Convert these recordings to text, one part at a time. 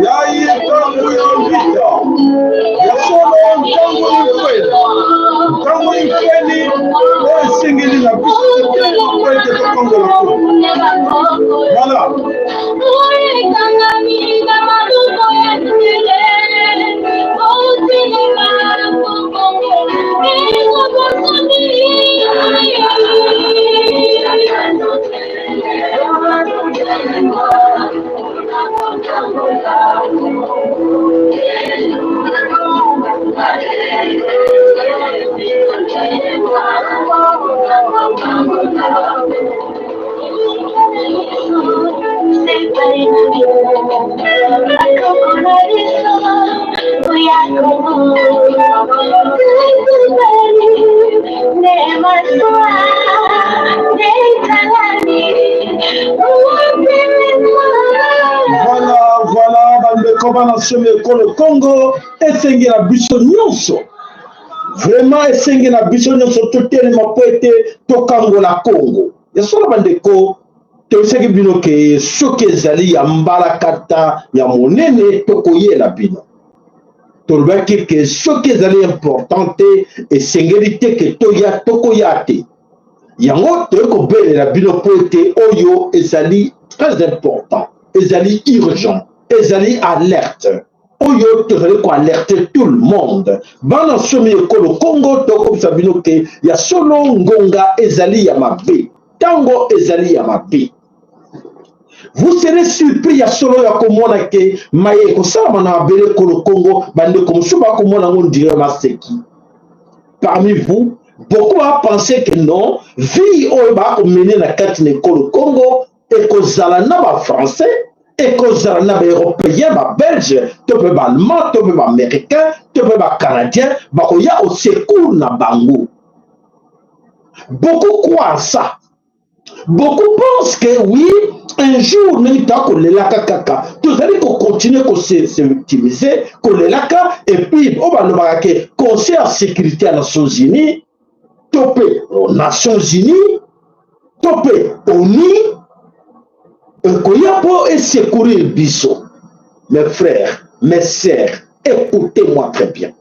Yayi ntango ya vita ya solo, ntango ifeni, ntango ifeni oyo esengeli na biso po ete tokongola ko. Voilà. Voilà, voilà, bandeko bana somi ekolo Congo esengi na biso nyonso vraiment esengi na biso nyonso totelema mpo ete tokangola Congo ya solo. Bandeko, toyebisaki bino ke soki ezali ya mbalakata ya monene tokoyela bino. Tolobaki ke soki ezali important te, esengeli te ke toya, tokoya te. Yango toyei kobelela bino mpo ete oyo ezali très important, ezali urgent, ezali alerte oyo tozali koalerte tout le monde. Bana somi ekolo Congo, tokobisa bino ke ya solo ngonga ezali ya mabe, ntango ezali ya mabe. Vous serez surpris ya solo ya komona ke maye ekosalama na mabele ekolo Congo. Bandeko mosusu bakomona yango ndire maseki. Parmi vous, beaucoup a pensé que non, vie oyo bakomene na kati na ekolo Congo ekozala na bafrançais, ekozala na baeuropéen, babelge to mpe baallemand to mpe baaméricain to mpe bacanadien bakoya au secours na bango. Beaucoup croient ça. Beaucoup pensent que oui, un jour ndenge tokolelaka kaka, tozali kocontinue kose victimiser, kolelaka, et puis oyo balobaka ke Conseil ya sécurité ya Nations Unies to mpe Nations Unies to mpe ONU ekoya mpo esecourir biso. Mes frères, mes sœurs, écoutez-moi très bien.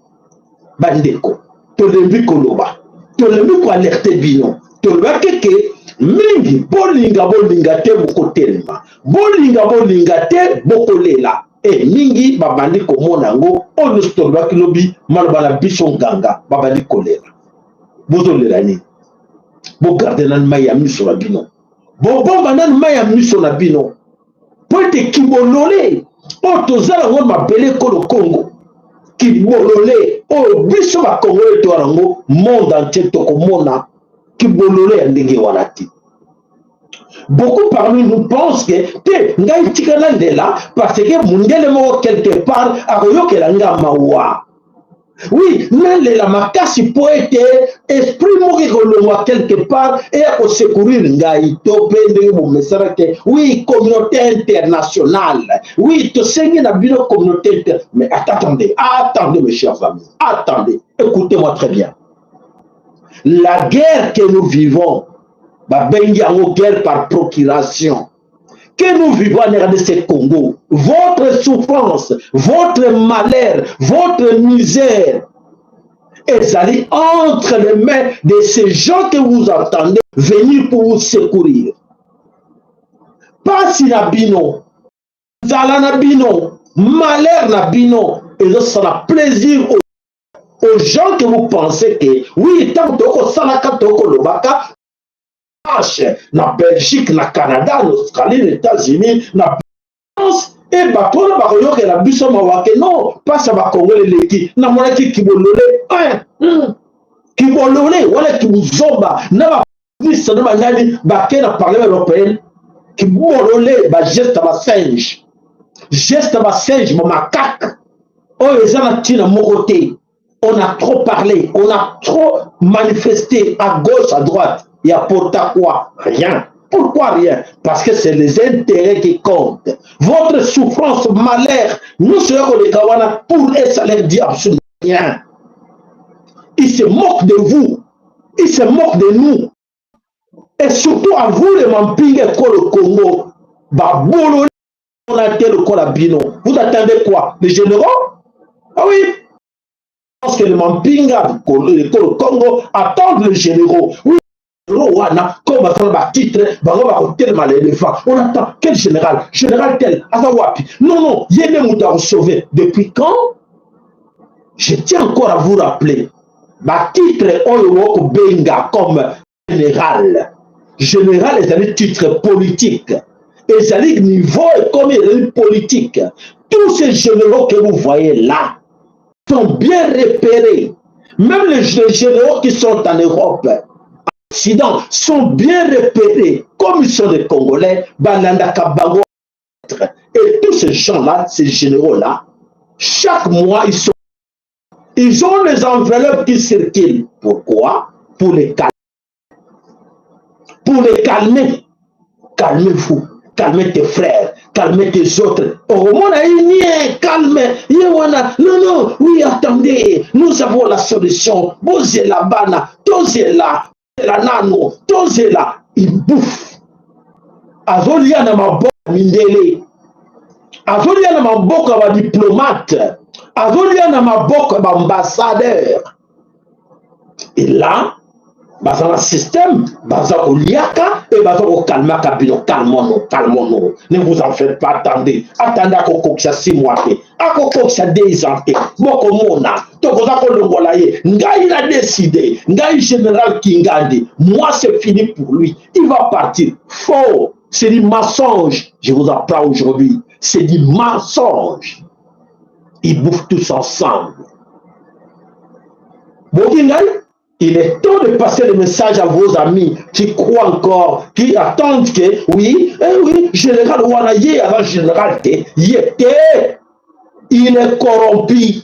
Bandeko, tolembi koloba, tolembi koalerte bino. Tolobaki ke mingi bolinga bolinga te bokotelema, bolinga bolinga te bokolela. E mingi babandi komona yango oyo nyonso tolobaki lobi, maloba na biso nganga, babandi kolela. Bozolela nini? Bogarde nani mai ya miso na bino, bobomba nani mai ya miso na bino, mpo ete kibolole oyo toza nango mabele ekolo Congo, kibolole oyo biso bakongole toya nango, monde entier tokomona kibolole ya ndenge wana te. Beaucoup parmi nous pensent que te, ngai tika nalela parce que mundele moko quelque part akoyokela nga mawa. Oui, nalela makasi mpo ete esprit moko ekolongwa quelque part eya kosecourir ngai, to mpe ndenge bomesana te, oui, communauté internationale, oui, tosengi na bino communauté inter. Mais attendez, attendez, mes chers amis, attendez, écoutez-moi très bien. La guerre que nous vivons, babengi yango guerre par procuration que nous vivons en RDC Congo, votre souffrance, votre malheur, votre misère, ezali entre les mains de ces gens que vous entendez venir pour vous secourir. Pasi na bino, nzala na bino, malheur na bino, ezosala plaisir aux gens que vous pensez que oui, ntango tokosalaka, tokolobaka marche na Belgique, na Canada, na Australie, na États-Unis, na France, e bato wana bakoyokela biso mawa ke non, mpasi ya bakongole eleki. Namonaki kibolole, kibolole wana, kibuzoba na baministre na banani bake na Parlement européen, kibolole, bageste ya basinge, geste ya basinge, bamacaque oyo eza na ntina moko te. On a trop parlé, on a trop manifesté à gauche, à droite. Il y a porta quoi? Rien. Pourquoi rien? Parce que c'est les intérêts qui comptent. Votre souffrance, malheur, nous serons les Kawana, pour eux, ça leur dit absolument rien. Ils se moquent de vous. Ils se moquent de nous. Et surtout à vous les mampinga ekolo Congo, ba bolole te lokola bino. Vous attendez quoi? Les généraux? Ah oui. Parce que les mampinga ekolo Congo attendent les généraux. Oui, wana comme basala batitre, bango bakotelema l'éléphant. On attend quel général? Général tel aza wapi? Non, non, ye nde moto akosauve. Depuis quand? Je tiens encore à vous rappeler, batitre oyo bokobenga comme général, général ezali titre politique, ezali niveau ekomi, ezali politique. Tous ces généraux que vous voyez là sont bien repérés. Même les généraux qui sont en Europe, Occident, sont bien repérés. Comme ils sont des Congolais, balandaka bango. Et tous ces gens-là, ces généraux-là, chaque mois, ils ont les enveloppes qui circulent. Pourquoi? Pour les calmer. Pour les calmer. Calmez-vous. Calmez tes frères, calmez tes autres. Okomona ye calme, ye wana, non, non, oui, attendez, nous avons la solution. Bozela bana, tozela, la nano, tozela, il bouffe. Azolia na maboko mindele. Azolia na maboko ya badiplomate. Azolia na maboko ya baambassadeur. Et là, baza na système, baza koliaka e baza kokalmaka bino. Calmons-nous, calmons-nous, ne vous en faites pas, attendez, attendez. Akokokisa 6 mois te, akokokisa 2 ans te, bokomona tokoza kolongola ye. Ngai na décidé, ngai général Kingandi, moi, c'est fini pour lui, il va partir. Faux, c'est du mensonge. Je vous apprends aujourd'hui, c'est du mensonge. Ils bouffent tous ensemble. Boki ngai. Il est temps de passer le message à vos amis qui croient encore, qui attendent que, oui, eh oui, général wana ye avant général te, ye te, il est corrompu.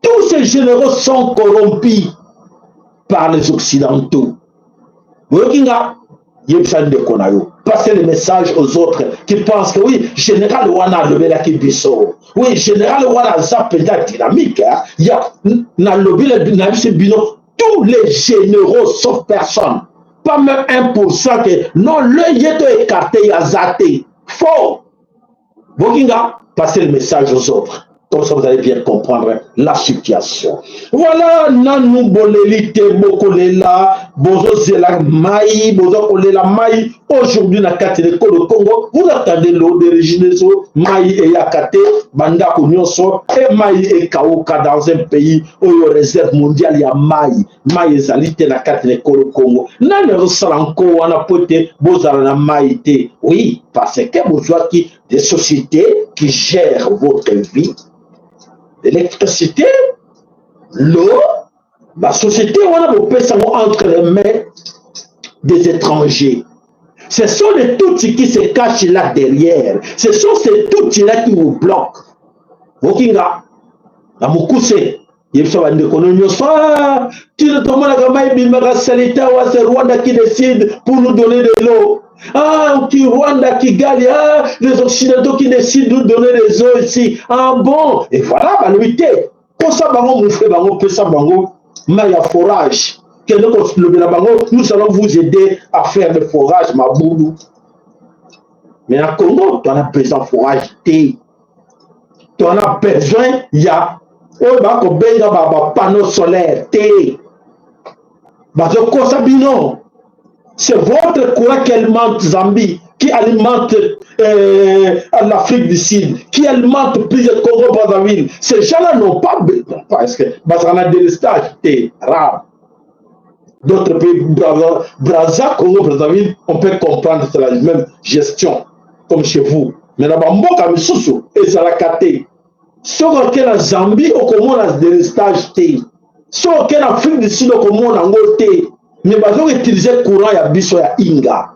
Tous ces généraux sont corrompus par les Occidentaux. Boyoki nga, yebisa ndeko na yo. Passez le message aux autres qui pensent que oui, général wana alobelaki biso. Oui, général wana aza mpenza dynamique. Ya, nalobi na biso bino, tous les généraux sauf personne. Pas même 1% que non, le yeto écarté, aza te. Faux. Boyoki nga, passez le message aux autres. Comme ça, vous allez bien comprendre la situation. Voilà, nanu boleli te, bokolela, bozozela mai, bozokolela mai. Aujourd'hui, na kati ekolo Congo, vous attendez l'eau de Regideso, mai eyaka te, bandako nyonso, e mai ekauka dans un pays oyo réserve mondiale ya mai. Mai ezali te na kati ekolo Congo. Nani azosala nko wana po ete bozala na mai te? Oui, parce que bozwaki des sociétés qui gèrent votre vie, l'électricité, l'eau, la société wana bopesa yango entre les mains des étrangers. Ce sont les Tutsis qui se cachent là derrière. Ce sont ces Tutsis-là qui vous bloquent. Boyoki nga, na mokuse, yebisa bandeko no nyonso tina tomonaka mai ebimaka saleté awa, c'est Rwanda qui décide pour nous donner de l'eau. Ah, qui Rwanda, Kigali, ah, les Occidentaux qui décident de nous donner des eaux ici. Ah bon, et voilà, balobi te. Kosa bango mofe bango, pesa bango mai ya forage. Kende kolobela bango, nous allons vous aider à faire le forage mabulu. Mais na Congo, toza besoin forage te. Toza besoin ya oyo bakobenga bapanneau solaire te. Bazokosa bino. C'est votre courant qui alimente Zambie, qui alimente l'Afrique du Sud, qui alimente plusieurs Congo Brazzaville. Ces gens-là n'ont pas, parce que bazala na délestage te, rare. D'autres pays, Brazza, Brazza, Congo Brazzaville, on peut comprendre, c'est la même gestion comme chez vous. Mais na bamboka misusu ezalaka te. Soki oke na Zambie, okomona délestage te. Soki oke na Afrique du Sud, okomona yango te. Mais bazoutiliser courant ya biso ya Inga.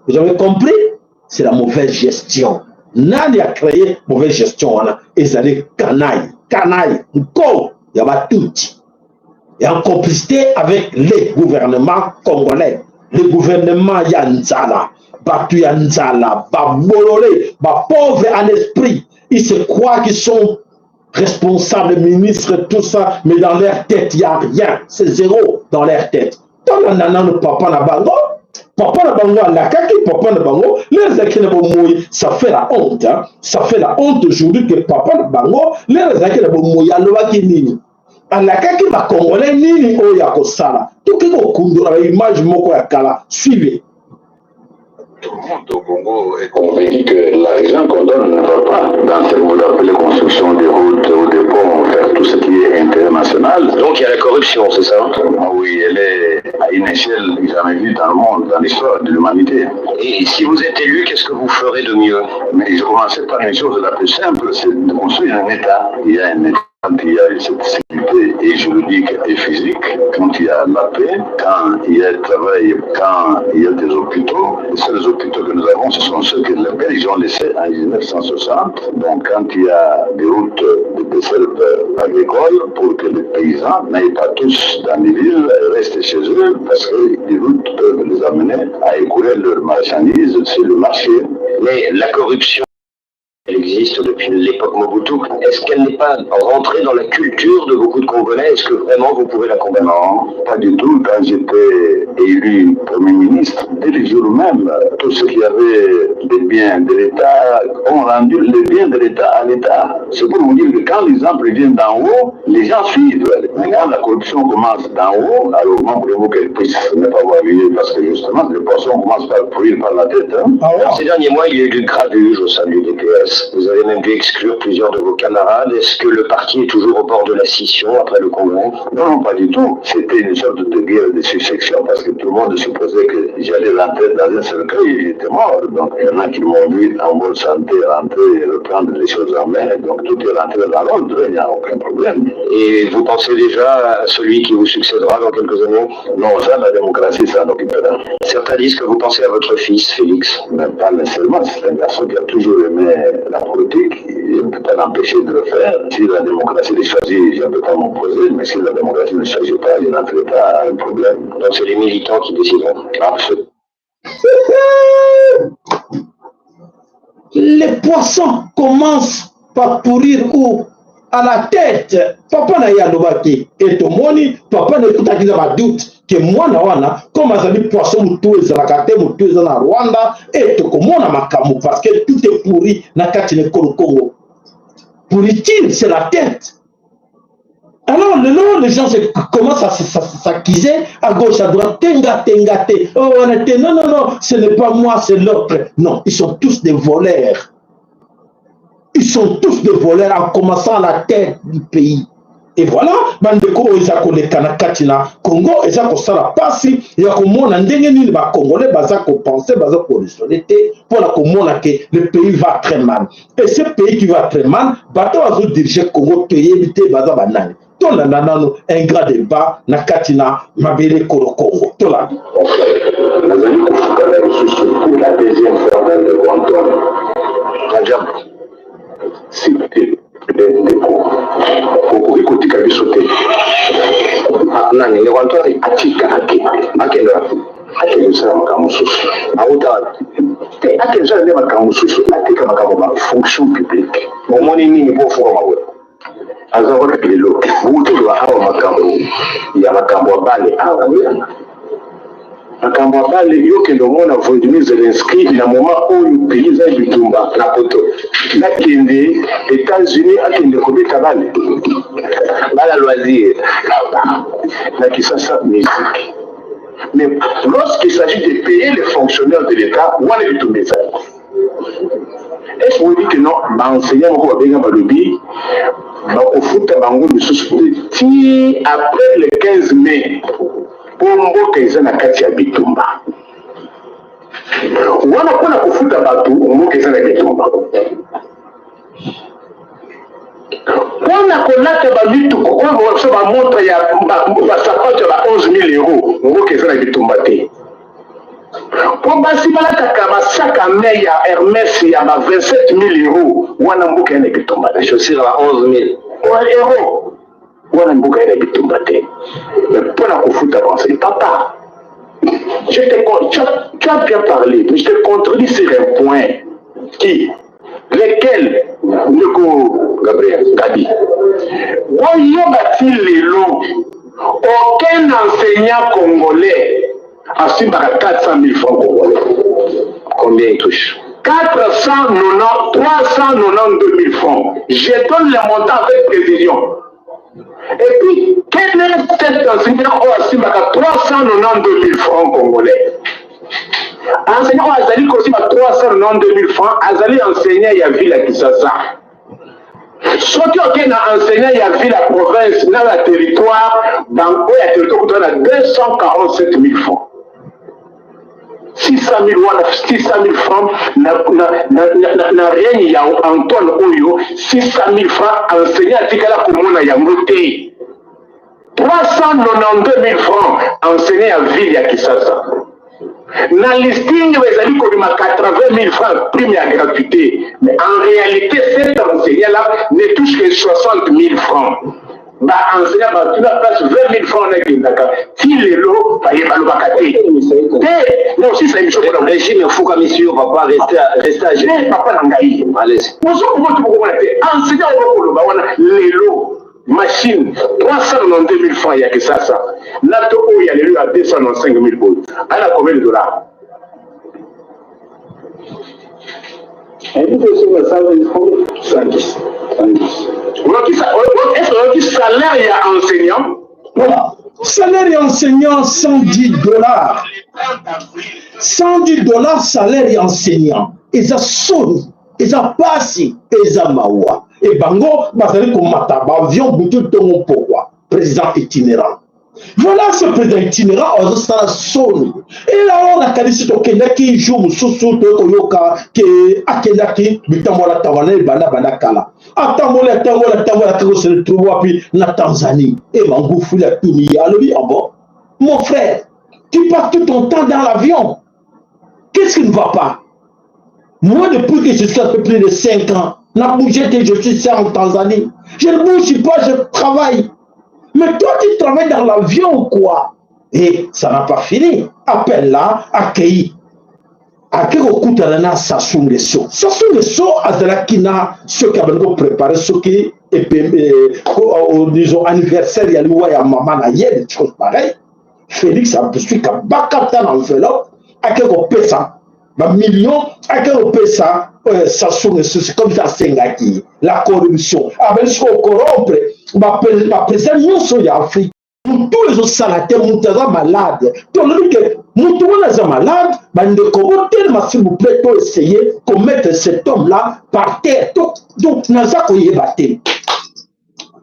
Vous avez compris? C'est la mauvaise gestion. Nani a créé mauvaise gestion wana? Ezali canaille, canaille nko ya batutsi et en complicité avec les gouvernements congolais. Le gouvernement ya nzala, bato ya nzala, babolole, bapauvre en esprit, ils se croient qu'ils sont responsables, ministres, tout ça, mais dans leur tête, il n'y a rien. C'est zéro dans leur tête. Tolanda nano papa na bango, papa na bango alakaki, papa na bango lelo ezalaki na bomoi. Ça fait la honte, hein? Ça fait la honte aujourd'hui que papa na bango lelo ezalaki na bomoi, alobaki nini, alakaki bakongolais nini oyo ya kosala. Toki kokundola baimage moko ya kala. Suivez. Tout le monde au Congo est convaincu que l'argent qu'on donne ne va pas dans ce que vous appelez construction des routes ou des ponts, faire tout ce qui est international. Donc il y a la corruption, c'est ça? Ah oui, elle est à une échelle jamais vue dans le monde, dans l'histoire de l'humanité. Et si vous êtes élu, qu'est-ce que vous ferez de mieux? Mais je commençais par une chose la plus simple, c'est de construire un État. Il y a un État. Quand il y a cette sécurité et juridique et physique, quand il y a la paix, quand il y a le travail, quand il y a des hôpitaux, les seuls hôpitaux que nous avons, ce sont ceux que les Belges ont laissés en 1960. Donc quand il y a des routes de desserte agricole pour que les paysans n'aillent pas tous dans les villes, restent chez eux, parce que les routes peuvent les amener à écouler leurs marchandises sur le marché. Mais la corruption, elle existe depuis l'époque Mobutu. Est-ce qu'elle n'est pas rentrée dans la culture de beaucoup de Congolais? Est-ce que vraiment vous pouvez la combattre? Non, pas du tout. Quand j'étais élu Premier ministre, dès le jour même, tous ceux qui avaient des biens de l'État ont rendu les biens de l'État à l'État. C'est pour vous dire que quand l'exemple vient d'en haut, les gens suivent. Mais quand la corruption commence d'en haut, alors comment voulez-vous qu'elle puisse ne pas avoir lieu? Parce que justement, le poisson commence par pourrir par la tête. Hein? Ah ouais. Ces derniers mois, il y a eu du grabuge au sein de l'UDPS. Vous avez même dû exclure plusieurs de vos camarades. Est-ce que le parti est toujours au bord de la scission après le congrès? Non, non, pas du tout. C'était une sorte de guerre de succession parce que tout le monde supposait que j'allais rentrer dans un cercueil et j'étais mort. Donc il y en a qui m'ont vu en bonne santé rentrer et reprendre les choses en main. Donc tout est rentré dans l'ordre, il n'y a aucun problème. Et vous pensez déjà à celui qui vous succédera dans quelques années? Non, ça, la démocratie, ça en occupera. Certains disent que vous pensez à votre fils, Félix. Mais pas nécessairement, c'est un garçon qui a toujours aimé la politique, je ne peux pas l'empêcher de le faire. Si la démocratie le choisit, je ne peux pas m'opposer, mais si la démocratie ne choisit pas, je n'en ferai pas un problème. Donc c'est les militants qui décideront. Absolument. Les poissons commencent par pourrir où? À la tête. Papa na ye alobaki e tomoni papa na ekutaki na badoute ke mwana wana comme azali poisson, motu ezalaka te, motu eza na Rwanda e tokomona makambo parce que tout est pourri na kati na ekolo Congo. Pourriture, c'est la tête. Alors lelo les gens commencent à s'accuser à gauche, à droite, tenga tenga te, oh wana te, non non non, ce n'est pas moi, c'est l'autre. Non, ils sont tous des voleurs. Ils sont tous des voleurs en commençant à la tête du pays. Et voilà, bandeko, oyo eza koleka na kati na Congo eza kosala mpasi ya komona ndenge nini bacongolais baza kopenser, baza koraisonner te mpona komona ke le pays va très mal. Et ce pays qui va très mal, bato bazodirige Congo toyebi te baza banani. Tolanda nano un grand débat na kati na mabele kolo Congo. Tolanda. Nazali kofukana lisusu pour la deuxième fois na ndeko Antoine Rajab. S'il te plaît, ndeko, okoki kotika biso te. Ah, nani ndeko Antoine? Atika, akende. Akende wapi? Akende kosala makambo mosusu. Auta wapi? Te, akende kosala nde makambo mosusu, atika makambo ba fonction publique. Omoni nini mpo ofuka mawe? Aza wapi lelo? Butoloba awa makambo ya makambo ya bale awa, makambo ya bale. Yo kende omona Volodymyr Zelensky na moment oyo pays eza bitumba na poto. Nakende États-Unis, akende kobeta bale. Bala loisir. Na Kisasa musique, mais lorsqu'il s'agit de payer les fonctionnaires de l'État, wana bitumba ezali. Est ce oyebi ke non, baenseignant moko babenga, balobi bakofuta bango lisusu te ti après le 15 mai mpo mboka eza na kati ya bitumba wana. Mpona kofuta bato, mboka eza na bitumba. Mpona kolata bamituko oyo so, bamontre ya basapato ya ba 11 000 euro, mboka eza na bitumba te. Mpo basi balataka basaka me ya Hermes ya ba 27 000 euro, wana mboka ya na bitumba te. Chaussure ya 11 000 euro, wana mboka ya na bitumba te. Mais mpona kofuta conseil, papa. Je te, tu, as, tu as bien parlé, mais je te contredis sur un point. Qui Lequel Ndeko Gabriel. Gabi. Boyeba ti lelo, aucun enseignant congolais asimbaka 400 000 francs congolais. Combien il touche? 490, 392 000 francs. Je donne le montant avec précision. Et puis, quel est cet enseignant oyo asimbaka 392 000 francs congolais? Enseignant oyo azali kosimba 392 000 francs azali enseignant ya ville ya Kinshasa. Soki okei na enseignant ya ville ya province na ya territoire, bango ya territoire kutu na 247 000 francs. 600 000 wana, 600 000 francs na règne ya Antoine oyo, 600 000 francs enseignant atikala komona yango te. 392 000 francs enseignant ya ville ya Kinshasa. Na listing ezali kobima 80 000 francs prime ya gratuité, mais en réalité cet enseignant là ne touche que 60 000 francs. Ba enseignant batuna place 20 000 francs nakendaka ti lelo, baye balobaka te te. Non, si c'est émission mpona régime efukamisi yo, papa, reste reste à te, papa na ngai. Allez. Ozokomoti bokomona te enseignant oyo koloba wana lelo machine 392 000 francs ya Kisasa na to oyo ya lelo ya 295 000 oyo ana combien de dollars? 110. Est-ce oyoki salaire ya enseignant? Voilà. Salaire ya enseignant 110 dollars. 110 dollars salaire ya enseignant. Eza soni, eza pasi, eza mawa. E bango bazali komata baavion butu, ntongo, pokwa. Président itinérant. Voilà ce président itinérant azosala soni. Elao nakanisi tokendaki jour mosusu, toye koyoka ke akendaki bitambola tambola na ebanda banda kala, atamboli, atamboli, atamboli, akaki kose retrouve wapi? Na Tanzanie. E Magufuli atuni ye, alobi: "Ah bon, mon frère, tu passes tout ton temps dans l'avion, qu'est-ce qui ne va pas? Moi, depuis que je suis un peu plus de 5 ans n'a bougé que je suis en Tanzanie, je ne bouge pas, je travaille. Mais toi, tu travailles dans l'avion ou quoi?" Et ça n'a pas fini. Appel là, accueilli. Ake kokutana na Sassou Nguesso. Sassou Nguesso azalaki na soki abandi koprépare soki, disons, anniversaire ya liwa ya mama na ye, des choses pareilles. Félix azwi kabakata na enveloppe, ake kopesa bamillion, ake kopesa Sassou Nguesso. C'est comme ça asengaki la corruption, abandi soki kocorrompre baprésident nyonso ya Afrique. Mutu ezosala te, mutu aza malade. Tolobi ke mutu wana aza malade. Bandeko, botelema s'il vous plaît, to essayer komettre cet homme là par terre. Donc naza koyeba te,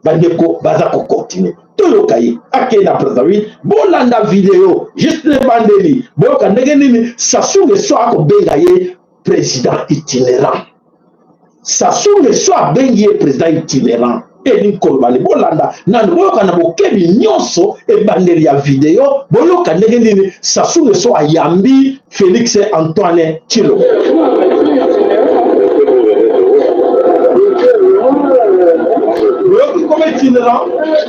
bandeko baza kocontinue. Toyoka ye akei na Brazzaville. Bolanda video juste ebandeli, boyoka ndenge nini Sassou Nguesso akobenga ye président itinérant. Sassou Nguesso abengi ye président itinérant, elingi koloba le. Bolanda nanu, boyoka na bokebi nyonso ebandeli ya video, boyoka ndenge nini Sassou Nguesso ayambi Félix Antoine Tshilombo. Boyoki comme itinérant.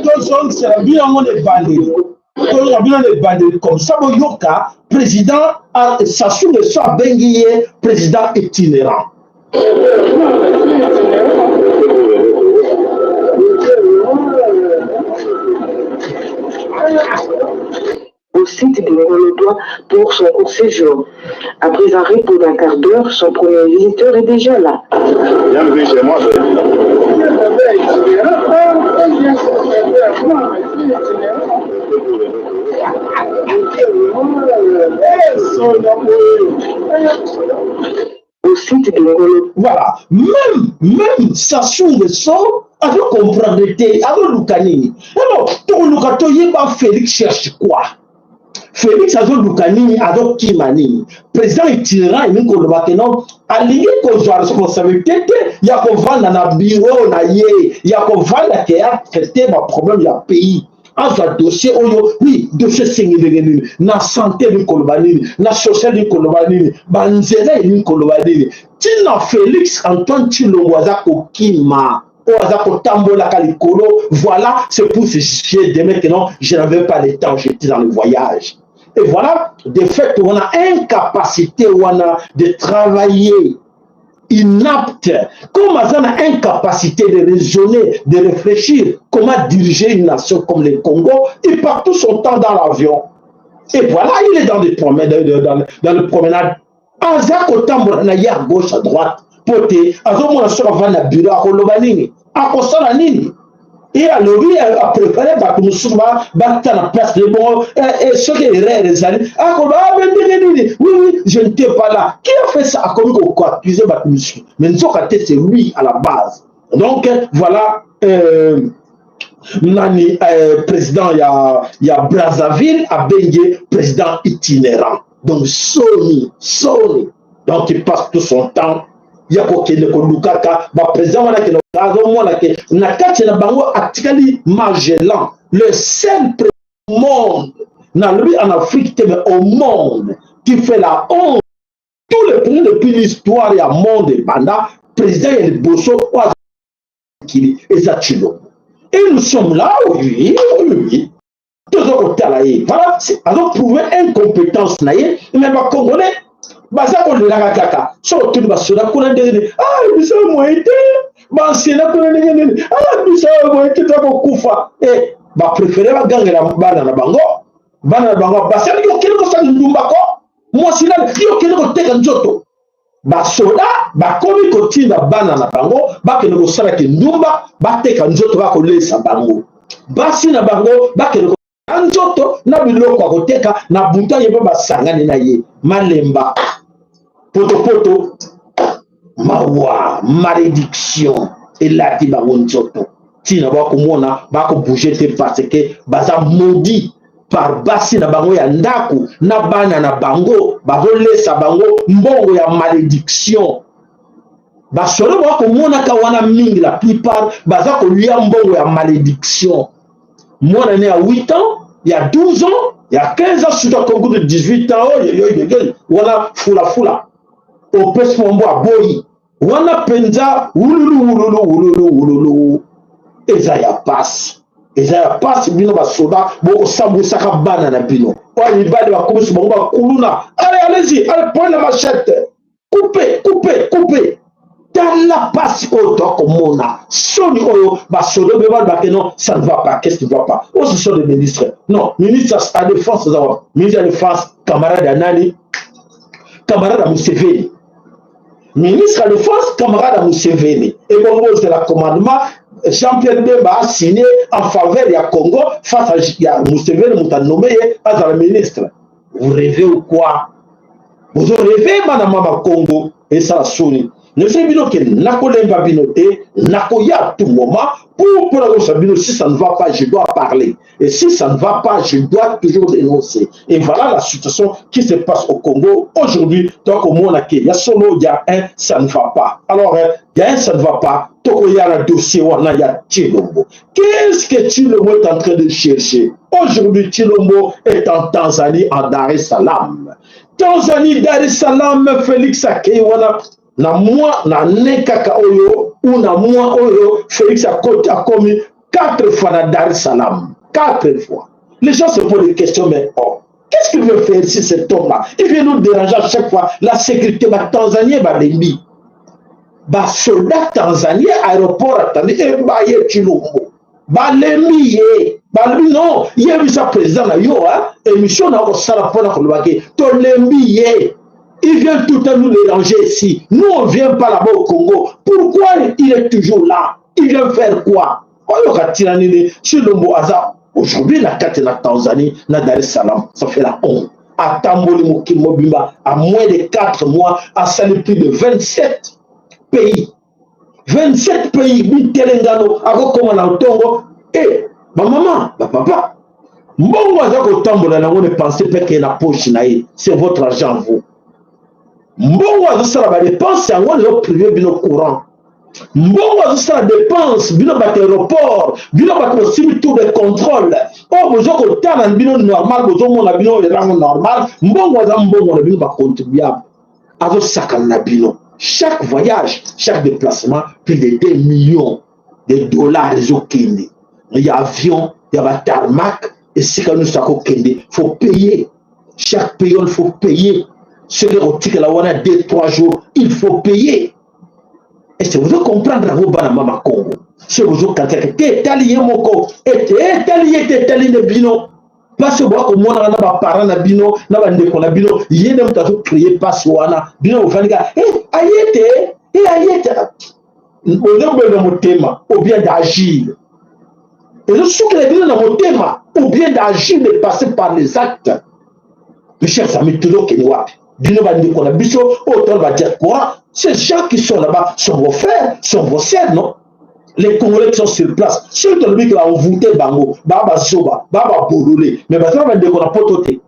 Tozongisela bino yango na ebandeli, toyoka bino na ebandeli comme ça, boyoka président Sassou Nguesso abengi ye président itinérant. Au site de Ngolo pour son court séjour. Après un repos d'un quart d'heure, son premier visiteur est déjà là. Bienvenue chez moi. Au site de Ngolo. Voilà, même Sassou Nguesso azocomprendre te, azoluka nini. Alors tokoluka toyeba Félix cherche quoi, Félix azoluka nini, azokima nini. Président itinérant elingi koloba ke non, alingi kozwa responsabilité te ya kovanda na bureau na ye, ya kovanda ke atraite baproblème ya pays, azwa dossier oyo. Oui, dossier esengi ndenge nini na santé, elingi koloba nini na social, elingi koloba nini banzela, elingi koloba nini. Ntina Félix Antoine Tshilombo aza kokima oyo aza kotambolaka likolo. Voilà, c'est pour se justifier demain que non, je n'avais pas le temps, j'étais dans le voyage. Et voilà, de fait wana incapacité wana de travailler, inapte, comme aza na incapacité de raisonner, de réfléchir comment diriger une nation comme le Congo, il part tout son temps dans l'avion. Et voilà, il est dans le promenade, aza kotambola na ye à gauche, à droite, po te azomona soki avandi na bureau, akoloba nini, akosala nini. E alobi apréparé bato mosusu bata na place de bongo. Soki erreur ezali, akoloba abe ndenge nini? Oui, je n'étais pas là, qui a fait ça? Akomi koaccuser bato mosusu, mais nzoka te, c'est lui à la base. Donc voilà, nani, président ya Brazzaville abengi président itinérant. Donc soni, soni. Donc il passe tout son temps ya kokende kolukaka baprésident wana, kende azomona ke na kati na bango atikali Magellan, le seul président monde, nalobi en Afrique te, mais au monde, qui fait la honte tous les présidents depuis l'histoire ya monde ebanda. Président ya liboso oyo mokili eza Tshilombo. Et nous sommes là, oui, toza kotala ye. Voilà, azoprouve incompétence na ye, mais bacongolais baza kolelaka kaka. So otuni basoda kuna ndenge nini? Ah, biso moye te. Bansena kuna ndenge nini? Ah, biso moye te, toza kokufa. E bapréféré bagangela bana na bango, bana na bango basalaki: okende kosala ndumba ko mwasi nani yo, okende koteka nzoto. Basoda bakomi kotinda bana na bango bakende kosalaki ndumba, bateka nzoto, bakolesa bango. Basi na bango bakende nzoto na biloko ya koteka na butu, ye mpe basangani na ye malemba potopoto. Mawa, malédiction elati bango nzoto, ntina bakomona bakobouge te, parce que baza maudit par basi na bango ya ndako na bana na bango, bazolesa bango mbongo ya malédiction. Basolo bakomonaka wana mingi, la plupart baza kolia mbongo ya malédiction. Mwana ne ya 8 ans, ya 12 ans, ya 15 ans, surtout concours de 18 ans oyo wana, fulafula opesi mombo aboyi wana mpenza, wululu wululu wululu wululu. Eza ya pasi, eza ya pasi. Bino basoda bokosambwisaka bana na bino oyo mibali, bakomisi bango bakuluna. Allez, allez-y, allez, prenez la machette, coupe, coupe, coupe. Tala pasi oyo tokomona, soni oyo. Basoda oyo balobake: non, ça ne va pas. Qu'est-ce qui ne va pas? Oyo, ce sont des ministres. Non, ministre ya défense eza wapi? Ministre ya défense, camarade ya nani? Camarade ya Museveni. Ministre ya défense, camarade ya Museveni. Ebongo ozela commandement Jean-Pierre Bemba a signé en faveur ya Congo face à ya Museveni, moto anommé ye azala ministre. Vous rêvez ou quoi? Bozo rêve, bana mama Congo. Esala soni. Nayebisi bino ke nakolemba bino te, nakoya tout moment pour mpona koyebisa bino: si ça ne va pas, je dois parler, et si ça ne va pas, je dois toujours dénoncer. Et voilà la situation qui se passe au Congo aujourd'hui. Tokomona ke ya solo, ya un, ça ne va pas. Alors ya un, ça ne va pas. Tokoya na dossier wana ya Tshilombo. Qu'est-ce que Tshilombo est en train de chercher aujourd'hui? Tshilombo est en Tanzanie, en Dar es Salaam. Tanzanie, Dar es Salaam, Félix akei wana na mois na ne kaka oyo ou na mois oyo. Félix akoti, akomi quatre fois na Dar es Salaam, quatre fois. Les gens se posent des questions: mais oh, qu'est-ce qu'il veut faire ici, cet homme-là? Il vient nous déranger à chaque fois. La sécurité batanzanien balembi, basoldat tanzanien, aéroport atandi ebaye Tshilombo, balembi ye. Balobi: non, yebisa président na yo, émission na kosala mpona koloba ke tolembi ye. Il vient tout le temps nous déranger ici. Nous, on ne vient pas là-bas au Congo. Pourquoi il est toujours là? Il vient faire quoi? Oyoka ntina nini Tshilombo aza aujourd'hui na kati na Tanzanie, na Dar es Salaam? Ça fait la honte. Atamboli mokili mobimba. À moins de 4 mois, asali plus de 27 pays, 27 pays. Bitelengano akokóma na ntongo e bamama, bapapa, mbongo aza kotambola nango, ne pensez pas ke na poche na ye. C'est votre argent, vous. Mbongo azosala badépenses yango, ezoprive bino courant. Mbongo azosala dépense, bino bato aéroport, bino bato bosimbi tour de contrôle oyo, boza kotala bino normal, bozomona bino erango normal. Mbongo aza mbongo na bino bacontribuable, azosakana na bino. Chaque voyage, chaque déplacement, plus de 2 millions de dollars ezokende ya avion, ya batarmac. Esika nyonso akokende, faut payer. Chaque pays, il faut payer. Soki otikala wana 2 3 jours, il faut payer. Est-ce que vous comprendre yango, bana mama Congo? Soki bozokanisaka te etali ye moko, ete etali ye te, etali nde bino. Mpasi oyo boya komonaka na baparent na bino, na bandeko na bino, ye nde moto azocreye mpasi wana. Bino bofandi kaka, e aye te, e aye te, ozobela motema ou bien d'agir. Ezosukela bino na motema ou bien d'agir, de passer par les actes. Mes chers amis, tozokende wapi, bino bandeko na biso oyo tala badiaspora? Ces gens qui sont là-bas sont vos frères, sont vos sœurs, non? Les Congolais qui sont sur place, soki tolobi ke baenvoûte bango, baa bazoba, baa babolole, mais baza na bandeko na poto te.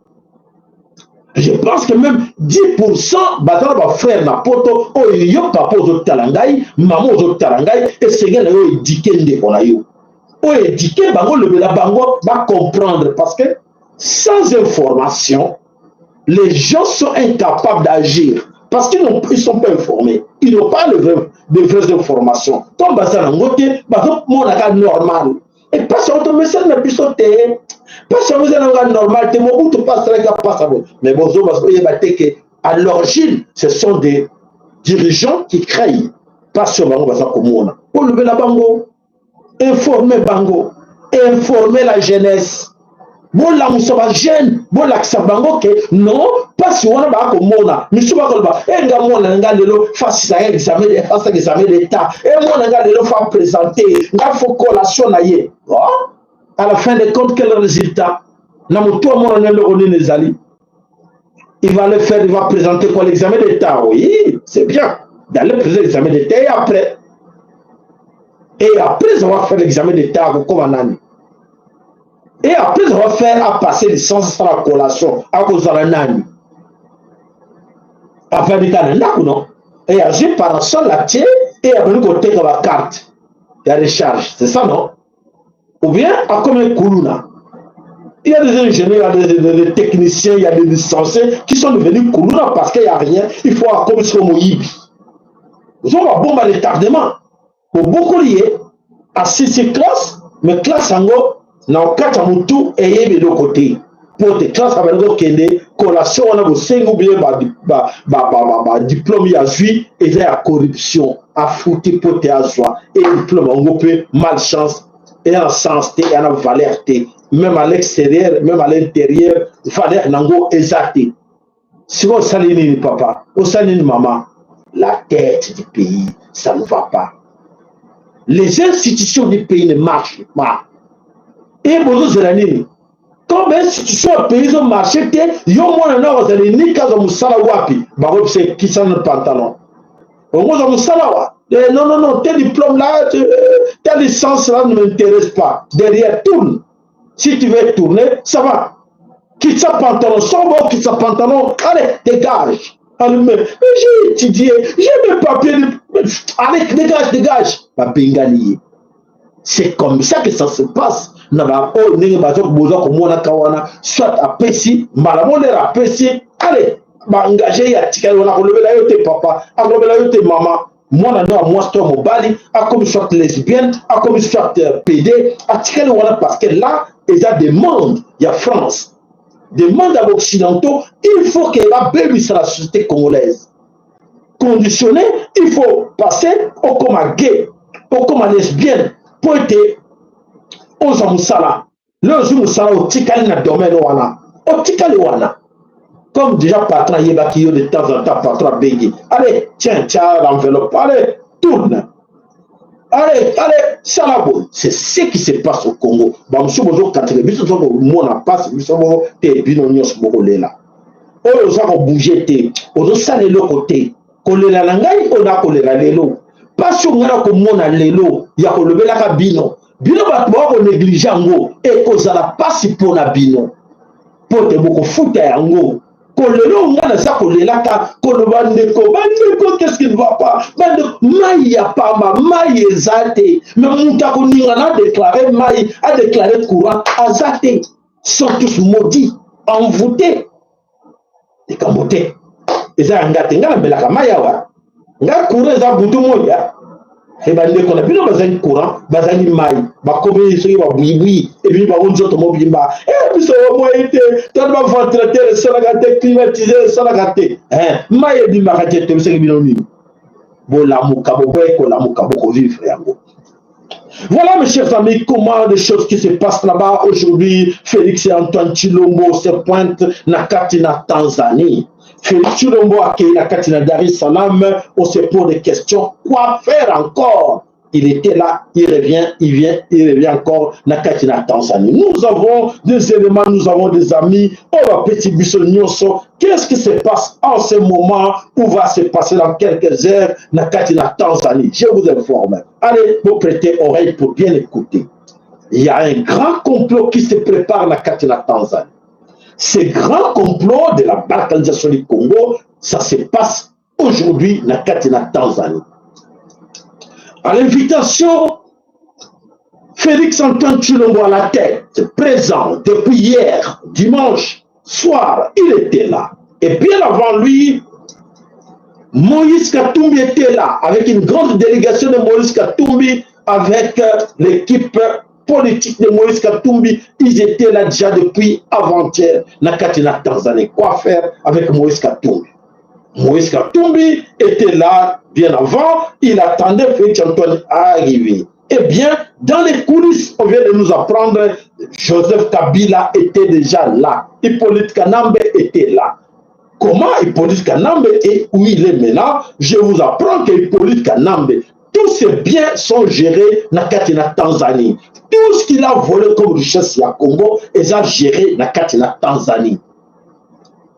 Je pense que même 10% baza na bafrère na poto. Oyo yo papa ozotala ngai, mama ozotala ngai, esengeli na yo éduquer ndeko na yo oyo, éduquer bango, lobela bango bacomprendre, parce que sans information, les gens sont incapables d'agir, parce qu'ils ne sont pas informés, ils n'ont pas de vraies informations. Comme baza nango te, bazomonaka normal. Epasi yango tomesani na biso te, mpasi yango eza nanga normal te. Mobutu mpe asalaki apasa boye, mais bozoba oyeba te ke à l'origine, ce sont des dirigeants qui créent mpasi oyo bango baza komona. Olobela bango, informe bango, informe la jeunesse, bolamusa bajeune, bolakisa bango ke non, mpasi wana baya komona. Misu bakoloba: e nga mwana na nga lelo fasisaka examen, asaka examen d'état, e mwana nga lelo fa présente nga, faut collation na ye. Oh? À la fin de compte, quel résultat na motu amona na eloko nini ezali? Il va le faire, il va présenter quoi? L'examen d'état. Oui, c'est bien d'aller présenter l'examen d'état. Et après avoir fait l'examen d'état, akokoma nani? Et après avoir fait, à passer licence, asala collation, akozala nani? Afandi kaka na ndako, non? E azwi parasol, atie, e abandi koteka bacarte ya recharge, c'est ça, non? Ou bien akomi kuluna. Il y a des ingénieurs, il y a des techniciens, il y a des licenciés qui sont devenus kuluna parce qu'il n'y a rien. Il faut akomi siko moyibi. Ozonga bomba retardement, bobokoli ye, asisi classe, mais classe yango na kati ya motu eyebi eloko te, mpo te classe abandi kokende collation wana, bosengi ou bien badiplôme ya azwi eza ya corruption, afuti mpo te azwa e diplôme yango. Mpe malchance, eza na sens te, eza na valeur te, même à l'extérieur, même à l'intérieur, valeur nango eza te. Sikoyo osali nini, papa? Osali nini, mama? La tête du pays, ça ne va pas. Les institutions du pays ne marchent pas. E bozozela nini? Comme institution ya pays ezomarche te, yo mwana na kozala enika, azwa mosala wapi? Bakobisa ekisa na pantalon, okozwa mosala wa? Eh, non, non, non, tes diplômes là, ta licence là ne m'intéresse pas. Derrière, tourne. Si tu veux tourner, ça va. Quitte sa pantalon, sors bon, quitte sa pantalon, allez, dégage. Allez, mais j'ai étudié, j'ai mes papiers, allez, dégage, dégage. Babengani. C'est comme ça que ça se passe. Na ba oyo ndenge baza boza komonaka wana, soit apesi mbala molere, apesi, allez, baengage ye, atikali wana, akolobela yo te papa, akolobela yo te mama. Mwana no ya mwasi to ya mobali akomi soit lesbienne, akomi soit PD, atikali wana, parce que là eza demande ya France, demande ya baoccidentaux. Il faut ke babebisa la société congolaise, conditionné, il faut passer okoma gay, okoma lesbienne, mpo ete ozwa mosala. Lelo ozwi mosala, otikali na domaine wana, otikali wana. Comme déjà patron ayebaki yo, de temps en temps patron abengi: allez, tiens, tiens l'enveloppe, allez, tourne, allez, allez, sala boye. C'est ce qui se passe au Congo. Bamosusu bozokatela biso, toza komona mpasi biso moko te, bino nyonso bokolela. Oyo oza kobouge te, ozosala eloko te. Kolela na ngai oyo nakolela lelo, mpasi oyo ngai nakomona lelo ya kolobelaka bino, bino bato baka konéglige yango, ekozala mpasi mpo na bino, mpo te bokofuta yango. Kolelo oyo ngai naza kolelaka, koloba: ndeko, bandeko, qu'est-ce qui ne va pas? Bandeko, mai ya pamba, mai eza te, mais moto akoningana adéclare mai, adéclare courant, aza te. Sont tous maudits, envoûtés. Likambo te, eza ya nga te. Nga namelaka mai awa, nga courant eza butu moya. E bandeko na bino bazangi courant, bazangi mai, bakomi soki babwibwi ebimi bango nzoto mobimba. E biso bomoi te, tala baventilateur esalaka te, climatiseur esalaka te, mai ebimaka te. Tobisaki bino nini? Bolamuka, boboyi kolamuka, bokovivre yango. Voilà, mes chers amis, comment les choses qui se passent là-bas aujourd'hui. Félix et Antoine Tshilombo se pointent na kati na Tanzanie. Félix Tshilombo akei na kati na Dar es Salaam, on se pose des questions. Quoi faire encore? Il était là, il revient, il vient, il revient encore na kati na Tanzanie. Nous avons des éléments, nous avons des amis. Oh, petit biso nyonso, qu'est-ce qui se passe en ce moment ou va se passer dans quelques heures na kati na Tanzanie? Je vous informe. Allez, vous prêtez oreille pour bien écouter. Il y a un grand complot qui se prépare na kati na Tanzanie. Ce grand complot de la balkanisation du Congo, ça se passe aujourd'hui na kati na Tanzanie. À l'invitation, Félix Antoine Tshilombo à la tête, présent depuis hier, dimanche soir, il était là. Et bien avant lui, Moïse Katumbi était là, avec une grande délégation de Moïse Katumbi, avec l'équipe politique de Moïse Katumbi. Ils étaient là déjà depuis avant-hier, na kati na Tanzanie. Quoi faire avec Moïse Katumbi? Moïse Katumbi était là bien avant, il attendait Félix Antoine à arriver. Eh bien, dans les coulisses, on vient de nous apprendre, Joseph Kabila était déjà là. Hippolyte Kanambe était là. Comment Hippolyte Kanambe et où il est maintenant? Je vous apprends que Hippolyte Kanambe, tous ses biens sont gérés na kati na Tanzanie. Tout ce qu'il a volé comme richesse ya Congo, ils ont géré na kati na Tanzanie.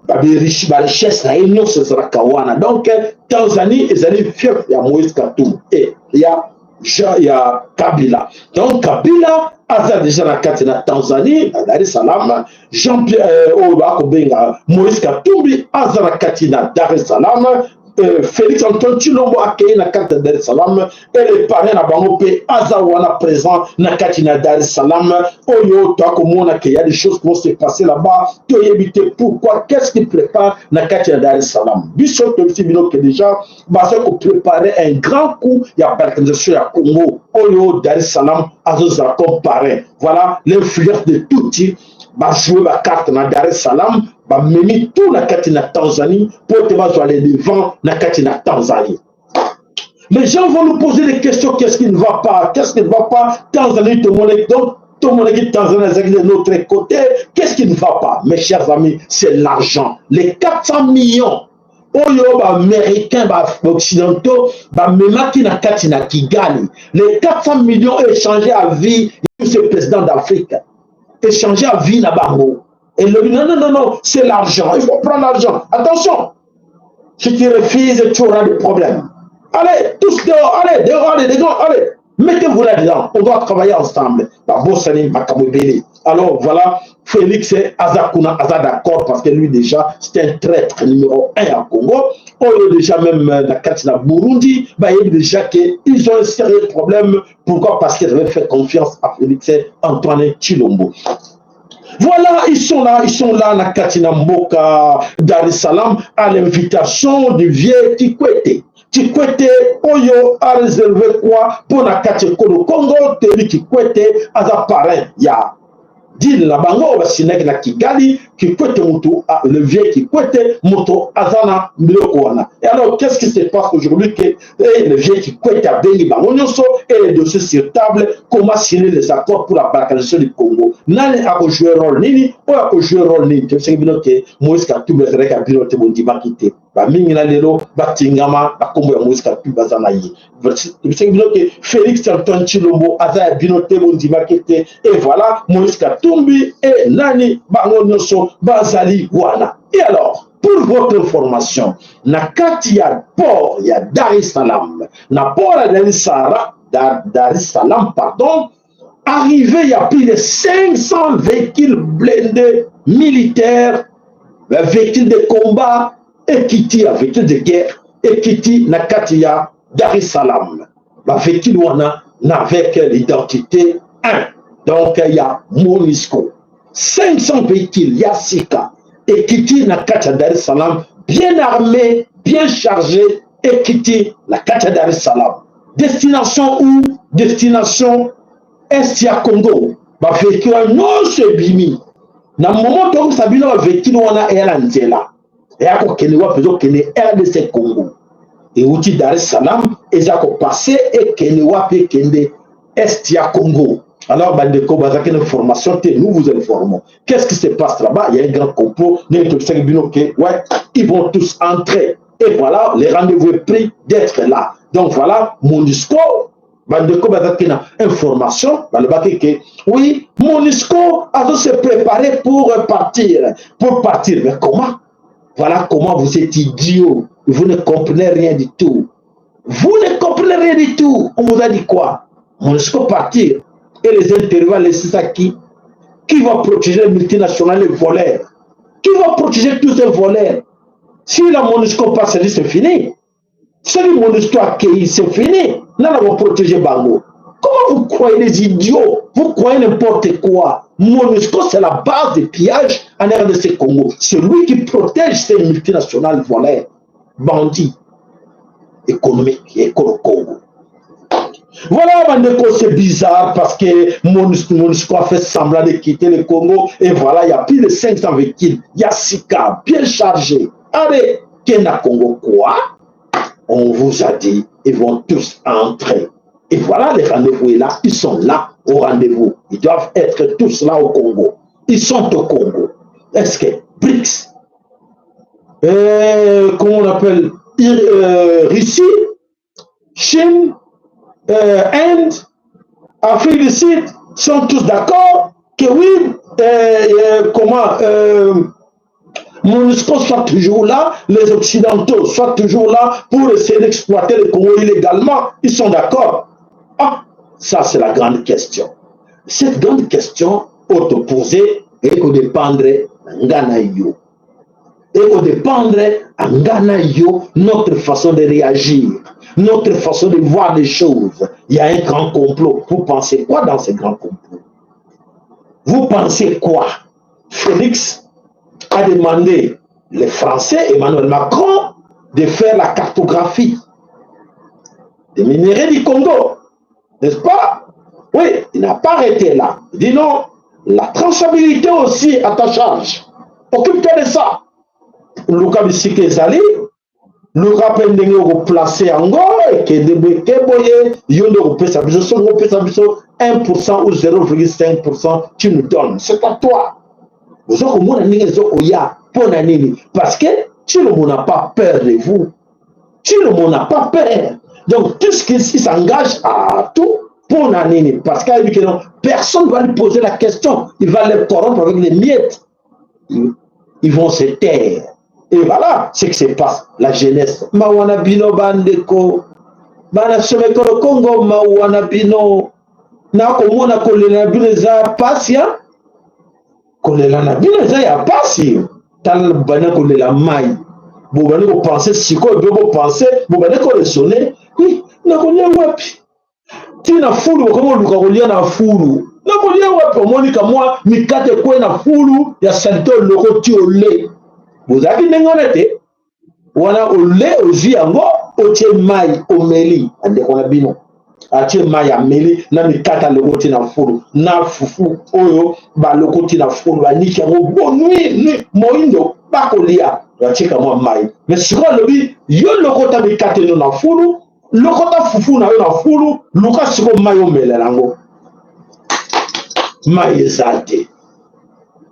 Barichesse na ye nyonso ezalaka wana. Donc Tanzanie ezali fief ya Moïse Katumbi e ya Jean ya Kabila. Donc Kabila aza déjà na kati na Tanzanie, na Dar es Salaam. Jean Pierre oyo bakobenga Moïse Katumbi aza na kati na Dar es Salaam. Félix Antoine Tshilombo akei na kati ya Dar es Salaam e le parrain na bango mpe aza wana présent na kati na Dar es Salaam. Oyo toakomona ke y a des choses qui vont se passer là-bas, toyebi te pourquoi, qu'est-ce qui prépare na kati ya Dar es Salaam. Biso toyebisi bino ke déjà baza kopréparer un grand coup ya balkanisation ya Congo, oyo Dar es Salaam azozala comme parrain. Voilà l'influence de Tutsi. Bajouer bacarte na Dar es Salaam, bamemi tout na kati na Tanzanie mpo ete bazwa le devant na kati na Tanzanie. Les gens vont nous poser des questions: qu'est-ce qui ne va pas? Qu'est-ce qui ne va pas? Tanzanie, tout le monde, donc tout le monde dit Tanzanie ezalaki de notre côté. Qu'est-ce qui ne va pas? Mes chers amis, c'est l'argent, les 400 millions oyo baaméricain, baoccidentaux bamemaki na kati na Kigali. Les 400 millions échangés à vie, tous ces présidents d'Afrique échangés à vie na bango. Et le non, non, non, non, c'est l'argent, il faut prendre l'argent. Attention, si tu refuses, tu auras des problèmes. Allez, tous dehors, allez dehors, allez dehors, allez, mettez-vous là-dedans, on doit travailler ensemble. Babosani makambo ebele. Alors voilà, Félix aza kuna, aza d'accord, parce que lui déjà, c'est un traître numéro 1 à Congo. Oyo déjà même na kati na Burundi bayebi déjà que ils ont un sérieux problème. Pourquoi? Parce qu'ils avaient fait confiance à Félix Antoine Tshilombo. Voilà, ils sont là, ils sont là, na kati na mboka Dar es Salaam, à l'invitation du vieux Kikwete. Kikwete oyo a réservé quoi pour na kati ekolo Congo? Toyebi Kikwete aza parrain ya deal na bango oyo basinaki na Kigali. Kikwete moto, le vieux Kikwete moto aza na biloko wana. Et alors, qu'est-ce qui se passe aujourd'hui? Que le vieux Kikwete abengi bango nyonso et les dossiers sur table, comment signer les accords pour la balkanisation du Congo, nani akojouer rôle nini, oyo akojouer rôle nini. Toyebisaki bino ke Moïse Katumbi azalaki ya bino te, bondimaki te. Bamingi na lelo batingama na nkombo ya Moïse Katumbi, baza na ye. Toyebisaki bino ke Félix Antoine Tshilombo aza ya bino te, bondimaki te. Et voilà, Moïse Katumbi e nani, bango nyonso bazali wana. Et alors, pour votre information, na kati ya port ya Dar es Salaam, na port ya Dar es Salaam, pardon, arrivé il y a plus de 500 véhicules blindés militaires, véhicules de combat ekiti, ya véhicule de guerre ekiti na kati ya Dar es Salaam. Bavéhicule wana na avec l'identité 1, donc ya MONUSCO. 500 véhicules ya sika ekiti na kati ya Dar es Salaam, bien armé, bien chargé, ekiti na kati ya Dar es Salaam. Destination où? Destination Est ya Congo. Ba véhicule wana nyonso ebimi. Na moment toyokisa bino ba véhicule wana eya na nzela. Eya kokende wapi? Ezokende RDC Congo. Euti Dar es Salaam, eza kopase ekende wapi? Ekende Est ya Congo. Alors, bandeko, bazaki na information te, nous vous informons. Qu'est-ce qui se passe là-bas? Il y a un grand complot. Ouais, ils vont tous entrer. Et voilà, le rendez-vous est pris d'être là. Donc voilà, MONUSCO, bandeko bazaki na information, balobaki que oui, MONUSCO a se préparer pour partir. Pour partir, mais comment? Voilà comment vous êtes idiot. Vous ne comprenez rien du tout. Vous ne comprenez rien du tout. On vous a dit quoi? MONUSCO partir. Et les interviews laisser ça qui? Qui va protéger les multinationales les voleurs? Qui va protéger tous ces voleurs? Si la MONUSCO passe, c'est fini. Si la MONUSCO accueilli, c'est fini. Là, on va protéger Bango. Comment vous croyez les idiots? Vous croyez n'importe quoi. MONUSCO, c'est la base des pillages en RDC Congo. C'est lui qui protège ces multinationales voleurs, bandits économiques et Congo. Voilà, bandeko, c'est bizarre parce que MONUSCO a fait semblant de quitter le Congo et voilà, il y a plus de 500 véhicules. Il y a Sika, bien chargé. Allez, Kena Congo, quoi? On vous a dit, ils vont tous entrer. Et voilà, les rendez-vous est là, ils sont là au rendez-vous. Ils doivent être tous là au Congo. Ils sont au Congo. Est-ce que BRICS, comment on appelle, Russie, Chine, Inde, Afrique du Sud, sont tous d'accord que oui, comment MONUSCO soit toujours là, les Occidentaux soient toujours là pour essayer d'exploiter le Congo illégalement. Ils sont d'accord. Ah, ça c'est la grande question. Cette grande question autoposée et qu'on dépendre ngana yo. Et qu'on dépendre à ngana yo, notre façon de réagir, notre façon de voir les choses. Il y a un grand complot. Vous pensez quoi dans ce grand complot? Vous pensez quoi? Félix a demandé les Français, Emmanuel Macron, de faire la cartographie des minéraux du Congo. N'est-ce pas? Oui, il n'a pas arrêté là. Il dit non, la traçabilité aussi à ta charge. Occupe-toi de ça. Luka bisika ezali, luka mpe ndenge okoplace yango, ekende boye ke boye, yo nde okopesa biso, soki okopesa biso 1% ou 0,5%, tu nous donnes. C'est à toi. Oza komona ndenge ezokoya mpo na nini? Parce que Tshilombo n'a pas peur de vous. Tshilombo n'a pas peur. Donc tout ce qui s'engage à tout, pour na nini? Parce que non, personne ne va lui poser la question. Il va les corrompre avec les miettes. Ils vont se taire. Et voilà ce qui se passe. La jeunesse. Mawana bino bandeko. Bana somekolo Congo mawana bino. Nakomona kolela bino eza pasi. Kolela na bino eza ya pasi. Tala bana kolela mai. Bobandi kopense sikoyo, mpe bopense, bobandi koresone. Oui, nakolia wapi? Tina fulu, bokomi koluka kolia na fulu. Nakolia wapi? Omoni kamwa mikate ekwe na fulu ya salite olokoti ole. Bozalaki ndenge wana te. Wana ole ozwi yango, otie mai omeli. Bandeko na bino, atie mai ameli na mikate alokoti na fulu, na fufu oyo balokoti na fulu, baniki yango bonui nui moindo bakolia, batie kamwa mai. Mais sikoyo alobi yo lokota mikate no na fulu, lokota fufu na yo na fulu, luka sikoyo mai omela yango. Mai eza te.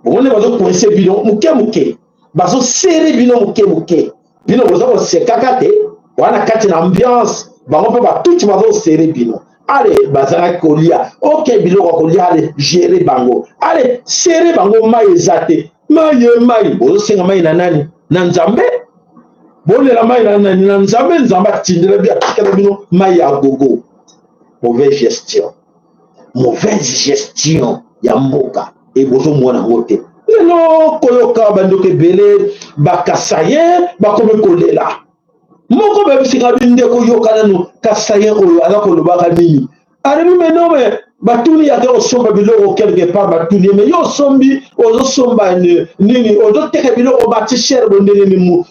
Bomoni bazokoinse bino moke moke, bazosere bino moke moke, bino boza kosekaka te, wana kati na ambiance, bango mpe batuti bazosere bino. Ale bazalaki kolia, ok, biloko ya kolia, ale gere bango, ale sere bango, mai eza te, mai ye mai, bozosenga mai na nani? Na Nzambe? Bolela mai na nani? Na Nzambe? Nzambe atindela bino, atikela bino mai ya gogo. Mauvaise gestion, mauvaise gestion ya mboka, e bozomona yango te. Lelo koyoka bandeko ebele bakasaye bakomi kolela. Moko bayebisika bino ndeko, yoka nanu kasaye oyo aza kolobaka nini. Alobi mais non, mais Batuni yake kosomba biloko quelque part, batuni ye: "Me yo osombi, ozosomba nini? Ozoteka biloko bati cher bo ndenge nini?"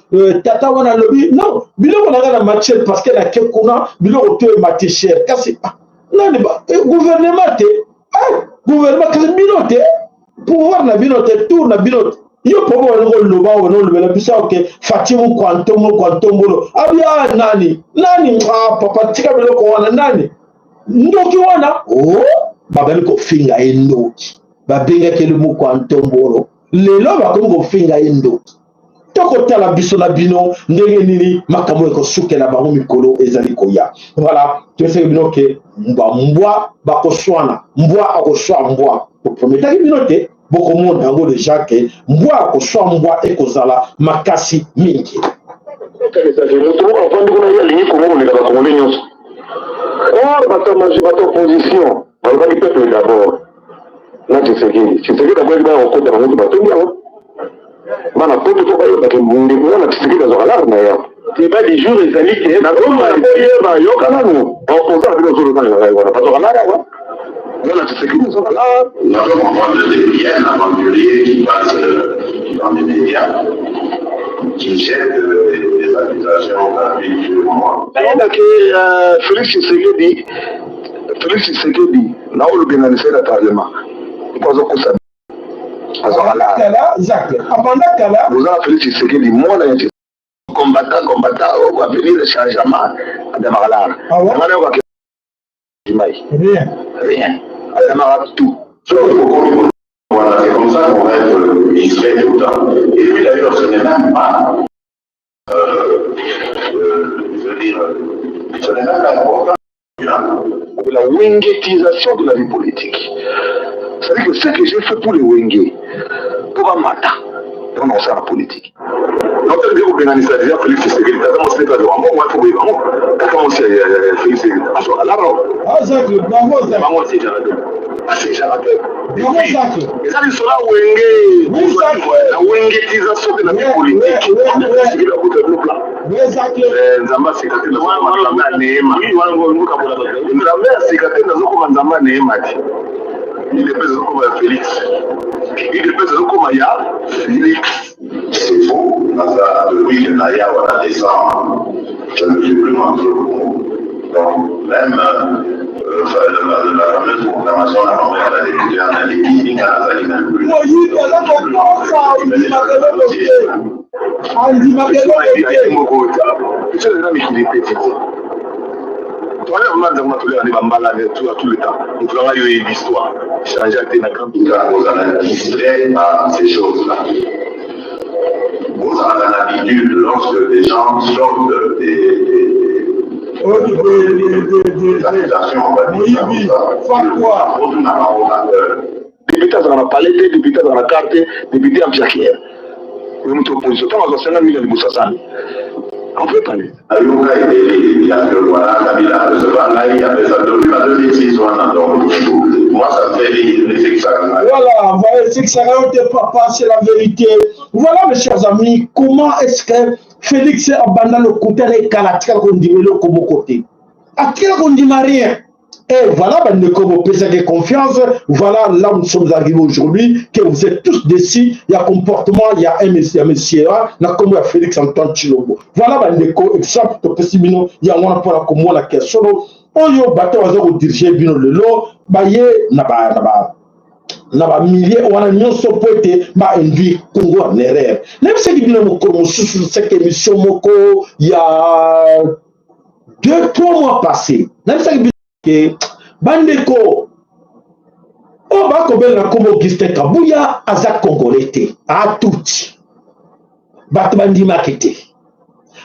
Tata wana alobi: "Non, biloko na ngai na mati cher parce que nake kuna, biloko to emati cher." Kasi ah, nani ba gouvernement te, ah, gouvernement kasi bino te, pouvoir na bino te, tour na bino te. Yo mpo boni koloba wana, olobela biso oke Fatshi mokwantombo kwantombolo abia nani nani. Ah, papa, tika biloko wana. Nani ndoki wana? O oh, babandi kofinga ye ndoki. Babengaki ele mokwantombolo, lelo bakomi kofinga ye ndoki. Tokotala biso na bino ndenge nini makambo ekosukela bango mikolo ezali koya. Voilà, toyesaki bino ke mbwa bakoswana, mbwa akoswa mbwa. Toprometaki bino te, bokomona yango deja ke mbwa akoswa mbwa ekozala makasi mingi. Moto moko avandi kuna, ye alingi Kongo koleka bakongole nyonso. Or bato bato opposition balobaki peuple d'abord na Tshisekedi. Tshisekedi akoyaki baya kokota bango te, batongi yango bana poto mpo bayebake ndeko wana Tshisekedi azwaka lare na ye. Débat du jour ezali ke nakoyeba, yoka nanu, baopposant na bino ozolobana ngai wana bazwaka lare awa, wana Tshisekedi azwaka lare. On peut comprendre qu'il y a un aventurier qui passe dans les médias, qui jette des accusations gratuites sur moi. Nayebake Félix Tshisekedi, Félix Tshisekedi na olobenganisa ye na parlement mpo azokosa, azwaka lare. Kala Zacle abanda kala. Oza na Félix Tshisekedi, mwana ya combattant, combattant oyo avenir changement, adamaka lara. Ah. Nga nayokaka mai. Rien. Rien, adamaka tout. Voilà, c'est comme ça qu'on va être distrait tout le temps. Et puis d'ailleurs, ce n'est même pas, je veux dire, ce n'est même pas important. De la wengetisation de la vie politique. C'est-à-dire que ce que j'ai fait pour les Wenge, pour bamata, mpona kosala politique. Naotali kobenganisa deja Félix Tshisekedi, tata mwasi nde azwaka mbongo wana, koyeba yango, tata mwasi ya Félix azwaka lara. Ah, Zacle, bravo Zacle. Bango asiégeaka te, asiégeaka te. Bravo Zacle. Eza lisolo ya Wenge. Oui, Zacle. La wengetisation de la vie politique. Tshisekedi akota bino plan. Oui, Zacle. Nzambe aseka te, nazokoma Nzambe ya neema. Nzambe aseka te, nazokoma Nzambe ya neema te. UDPS ezokoma ya Félix, UDPS ezokoma ya Félix. C'est faux. Naza depuis que naya wana décembre, je ne suis plus rentré au Congo. Donc même la fameuse proclamation na bango ya badéputé wana, eleki nga nazali même plus. Moyibi aza kokosa, andimaka eloko te, andimaka eloko te. Biso eza mikili petit te, toale vraiment nzambe atoleka nde bambala tout le temps. Moto nanga yo yebi histoire change te na grand. Kozala distrait par ces choses-là, kozala na l'habitude, lorsque des gens sortent des accusations, on va dire ça Moyibi. comme ça, Fakwa. otuna bango na Député azalaka na palais te, député azalaka na carte, député ya mpiakiere oyo moto opposition ntango azwa 50 mille ya liboso asali en vrai palais. Ayoka ebele ya que voilà, Kabila recevoir ngai, apesa depuis ba 2006 wana. Donc moi, ça me fait rire, esekisaka ngai. Voilà, voilà, c'est que ça te papa, c'est la vérité. Voilà, mes chers amis, comment est-ce que Félix abanda lokuta na ekala, atikala kondima eloko moko te, atikala kondima rien. Et voilà, bandeko bopesaki confiance, voilà là où nous sommes arrivés aujourd'hui, que vous êtes tous déçus. Il y a comportement, il y a un monsieur, il y a monsieur na kombo ya Félix Antoine Tshilombo. Voilà, bandeko, exemple topesi bino yango wana mpona komona ke solo oyo bato baza kodiriger bino lelo, baye na bamilie wana nyonso mpo ete bainduire Congo en erreur. Nayebisaki bino mokolo mosusu, cette émission moko ya 2, 3 mois passé, nayebisaki bino ke bandeko oyo bakobela na nkombo Augustin Kabuya aza congolais te, atuti bato bandimaki te.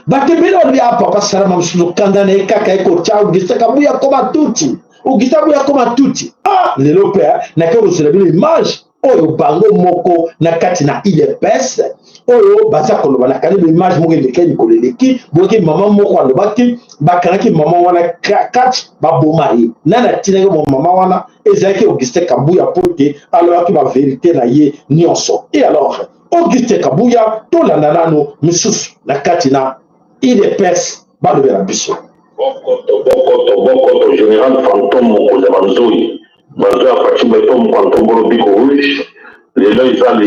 Bato ebele balobi: "A papa, salama mosusu, kanda na ye kaka ekotya Augustin Kabuya koma tuti, Augustin Kabuya koma tuti." Ah, lelo mpe nake kozela bino image oyo bango moko na kati na UDPS oyo baza koloba. Na kani image moko eleki mikolo eleki, boyoki mama moko alobaki bakangaki mama wana kati, baboma ye. Nani atinaki mama wana? Ezalaki Augustin Kabuya, po te alobaki bavérité na ye nyonso. Et alors Augustin Kabuya, tolanda nano misusu na kati na UDPS balobela biso. Bokoto, bokoto, bokoto, général fantôme, mokonzi ya banzoi. Beton Mukwantombolo Biko Rouge. Lelo eza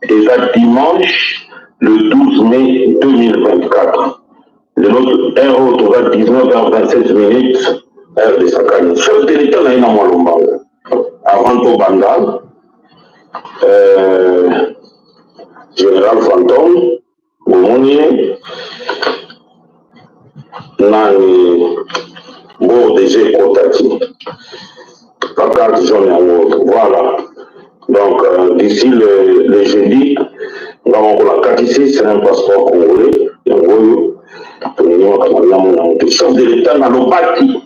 eza dimanche le 12 mai 2024. Lelo heure oyo toza 19h27 minutes heure de Sakani. Chef de l'État na ye na mwa lombango. Avant tobanda euh, Général Fantôme bomoni ye nani bo deja ekotaki ba carte jaune yango voilà. Donc d'ici le, le jeudi nga moko nakatisi, c'est un passeport congolais yango oyo tolingi makambo namona yango te. Chef de l'État nalobaki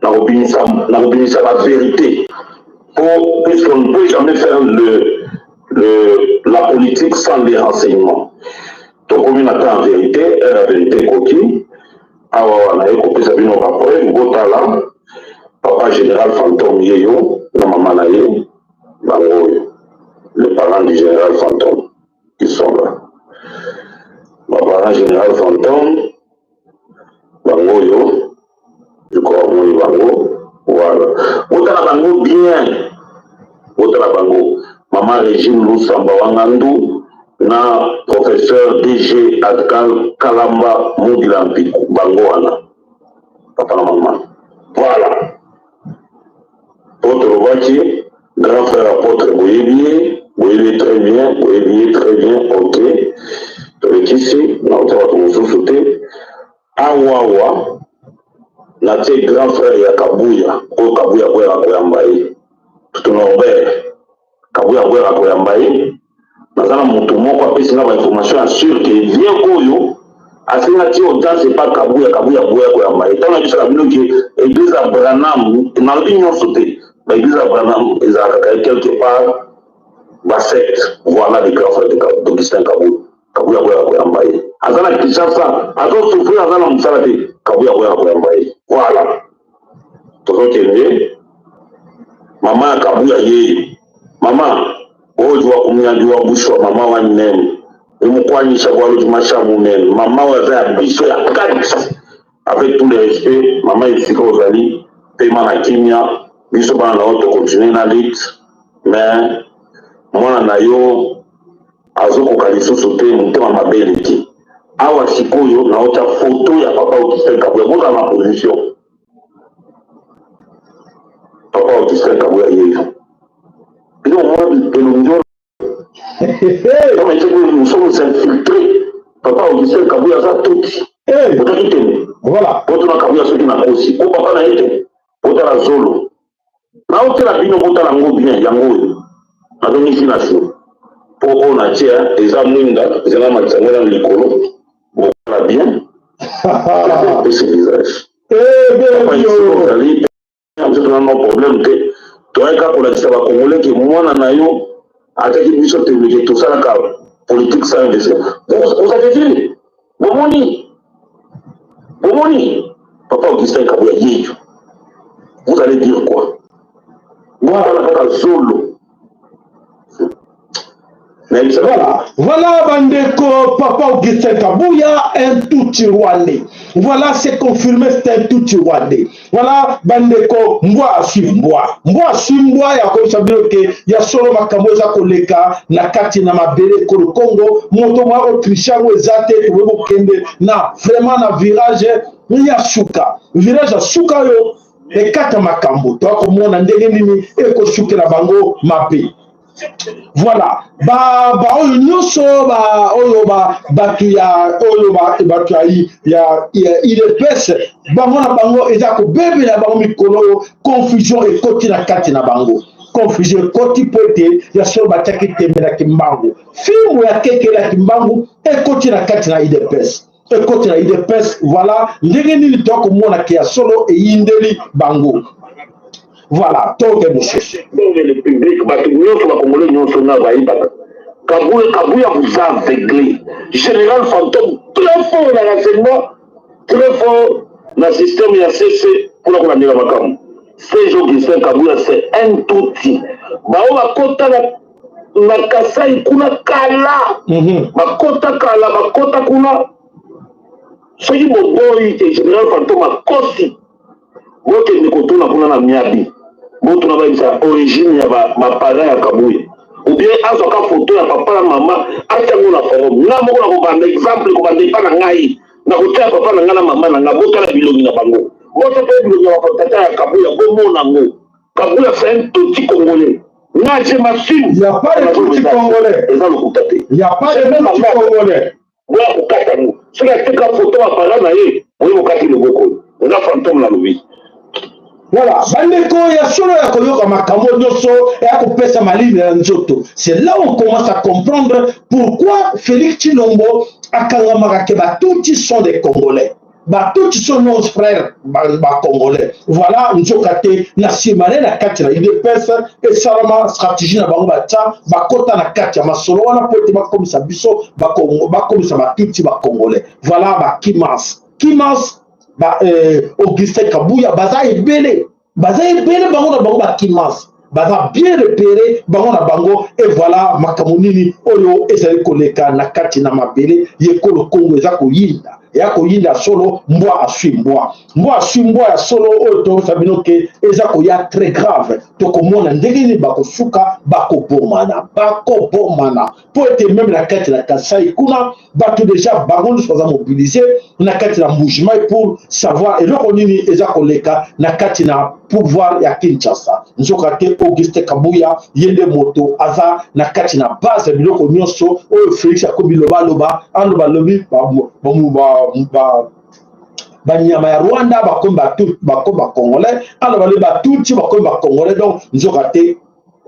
nakobimisa nakobimisa ba vérité po puisqu'on ne peut jamais faire le, le, la politique sans les renseignements. Tokomi na temps ya vérité, heure ya vérité ekoki awa wana ye kopesa bino bapreuve. Botala papa général fantôme ye yo na mama na ye, bango oyo, les parents du général fantôme, ils sont là. Baparent général fantôme bango oyo, je crois omoni bango. Voilà, botala bango bien, botala bango, mama Régine Lusamba Wangandu na professeur DG Adkal Kalamba Mudila Mpiku, bango wana, papa na mama. Voilà, po tolobaki grand frère apôtre, boyebi ye, boyebi ye très bien, boyebi ye très bien. Ok, tolekisi na ota bato mosusu te. Awawa natie grand frère ya Kabuya oyo Kabuya akweyaka koyamba ye, Tutu Norbert Kabuya akweyaka koyamba ye. Naza na moto moko apesi nga bainformation ya sûr ke vie oyo asenga ti audience epa Kabuya, Kabuya aboya koyamba ye. Ntango nayebisaka bino ke église ya Branham, nalobi nyonso te, baéglise ya Branham ezalaka kaka quelque part basecte. Voilà le grand frère d'Augustin Kabuya. Kabuya aboyaka koyamba ye, aza na Kinshasa, azosouffrir, aza na mosala te. Kabuya aboyaka koyamba ye. Voilà, tozokende mama ya Kabuya ye, mama oyo wa kumuyandi wa bushwa, mama wa nene umukwanyisha bwalo jumasha munene, mama oyo aza ya biso ya kati. Avec tout le respect, mama, esika ozali, pema na kimia. Biso bana na yo tokontinue na lutte, mais mwana na yo azokoka lisusu te, motema mabe eleki. Awa sikoyo naotya foto ya papa Augustin Kabuya, bozala na position. Papa Augustin Kabuya yeyo, bino omona elongi wana. Nous sommes infiltrés. Papa Augustin Kabuya aza tuti. Otaki te. Voilà. Otuna Kabuya soki nakosi. O papa na ye te. Otala zolo. Naotela bino botala yango bien, yango oyo. Nazongisi na nsima. Po oyo natia eza mwinda, ezanga matisa yango na likolo. Botala bien. Epesi visage. Papa esika ozali, biso tona no problème te. Toyaka kolakisa bakongolais ke mwana na yo ataki biso tembeke, tosalaka politique sans investir. Vous avez vu, bomoni, bomoni papa Augustin Kabuya yeyo, vous allez dire quoi? Botala kaka zolo. Voilà, voilà bandeko, papa Augustin Kabuya, un Tutsi rwandais. Voilà, c'est confirmé, c'est un Tutsi rwandais. Voilà, bandeko, mbwa asui mbwa. Mbwa asui mbwa ya koyebisa bino ke ya solo makambo eza koleka na kati na mabele ekolo Congo, moto mwa Autriche yango eza te, tokoki kokende na vraiment na virage ya suka. Virage ya suka oyo ekata makambo, tokomona ndenge nini ekosukela bango mabe. Voilà, ba baoyo nyonso ba oyo ba bato ya oyo ba bato ya ya UDPS, bango na bango eza kobebela bango mikolo oyo, confusion ekoti na kati na bango, confusion ekoti mpo ete ya solo batiaki tembe na Kimbangu, fimbu ya kekele ya Kimbangu ekoti na kati na UDPS, ekoti na UDPS. Voilà ndenge nini tokomona ke ya solo eyindeli bango. Voilà, toke mosusu. Le public, bato nyonso, bakongolais nyonso na bayebaka Kabuya, Kabuya vous a aveuglé. Général fantôme très fort na renseignement, très fort na système ya CC mpona kolandela makambo. Serge Augustin Kabuya, c'est un tutsi. Bao bakota na Kasai kuna kala, bakota kala, bakota kuna. Soki boboyi te général fantôme akosi, bokende kotuna kuna na Miabi. Botuna bayebisa origine ya ba ba parents ya Kabuya. Ou bien azwaka photo ya papa na mama atia yango na forum. Nga moko nakobanda exemple kobanda epa na ngai. Nakotia papa na ngai na mama na ngai botala bilongi na bango. Botala pe bilongi ya ba tata ya Kabuya bomona yango. Kabuya c'est un tutsi congolais. Nga je m'assume. Il y a pas de tutsi congolais. Eza lokuta te. Il y a pas de tutsi congolais. Boya kokata yango. Soki atika photo ya parent na ye, boye bokati loboko oyo. Eza fantome nalobi. Voilà, bandeko ya solo ya koyoka makambo nyonso ya kopesa malili na nzoto. C'est là où on commence à comprendre pourquoi Félix Tshilombo akangamaka ke batutsi sont des Congolais. Batutsi sont nos frères ba, ba Congolais. Voilà nzoka te na nsima na ye na kati na UDPS esalama stratégie na bango batya bakota na kati ya masolo wana mpo ete bakomisa biso bakomisa batutsi ba Congolais. Voilà ba Kimas. Kimas ba euh, Augustin Kabuya baza ebele baza ebele bango na bango ba Kimas baza bien repere bango na bango et voilà makambo nini oyo ezali koleka na kati na mabele ye ekolo Kongo eza koyinda eya koyinda solo mbwa aswi mbwa mbwa aswi mbwa ya solo oyo toyosa bino ke eza koya très grave tokomona ndenge nini bakosuka bakobomana bakobomana mpo ete meme na kati na Kasai kuna bato deja bango nyonso baza mobilise na kati na Mbujimayi pour savoir eloko nini eza koleka na kati na pouvoir ya Kinshasa. Nzoka te Auguste Kabuya ye nde moto aza na kati na base ya biloko nyonso oyo Felix akomi lobaloba aloba lobi banyama ya Rwanda bakomi bakomi bacongolais aloba lobi batutsi bakomi bacongolais donc nzoka te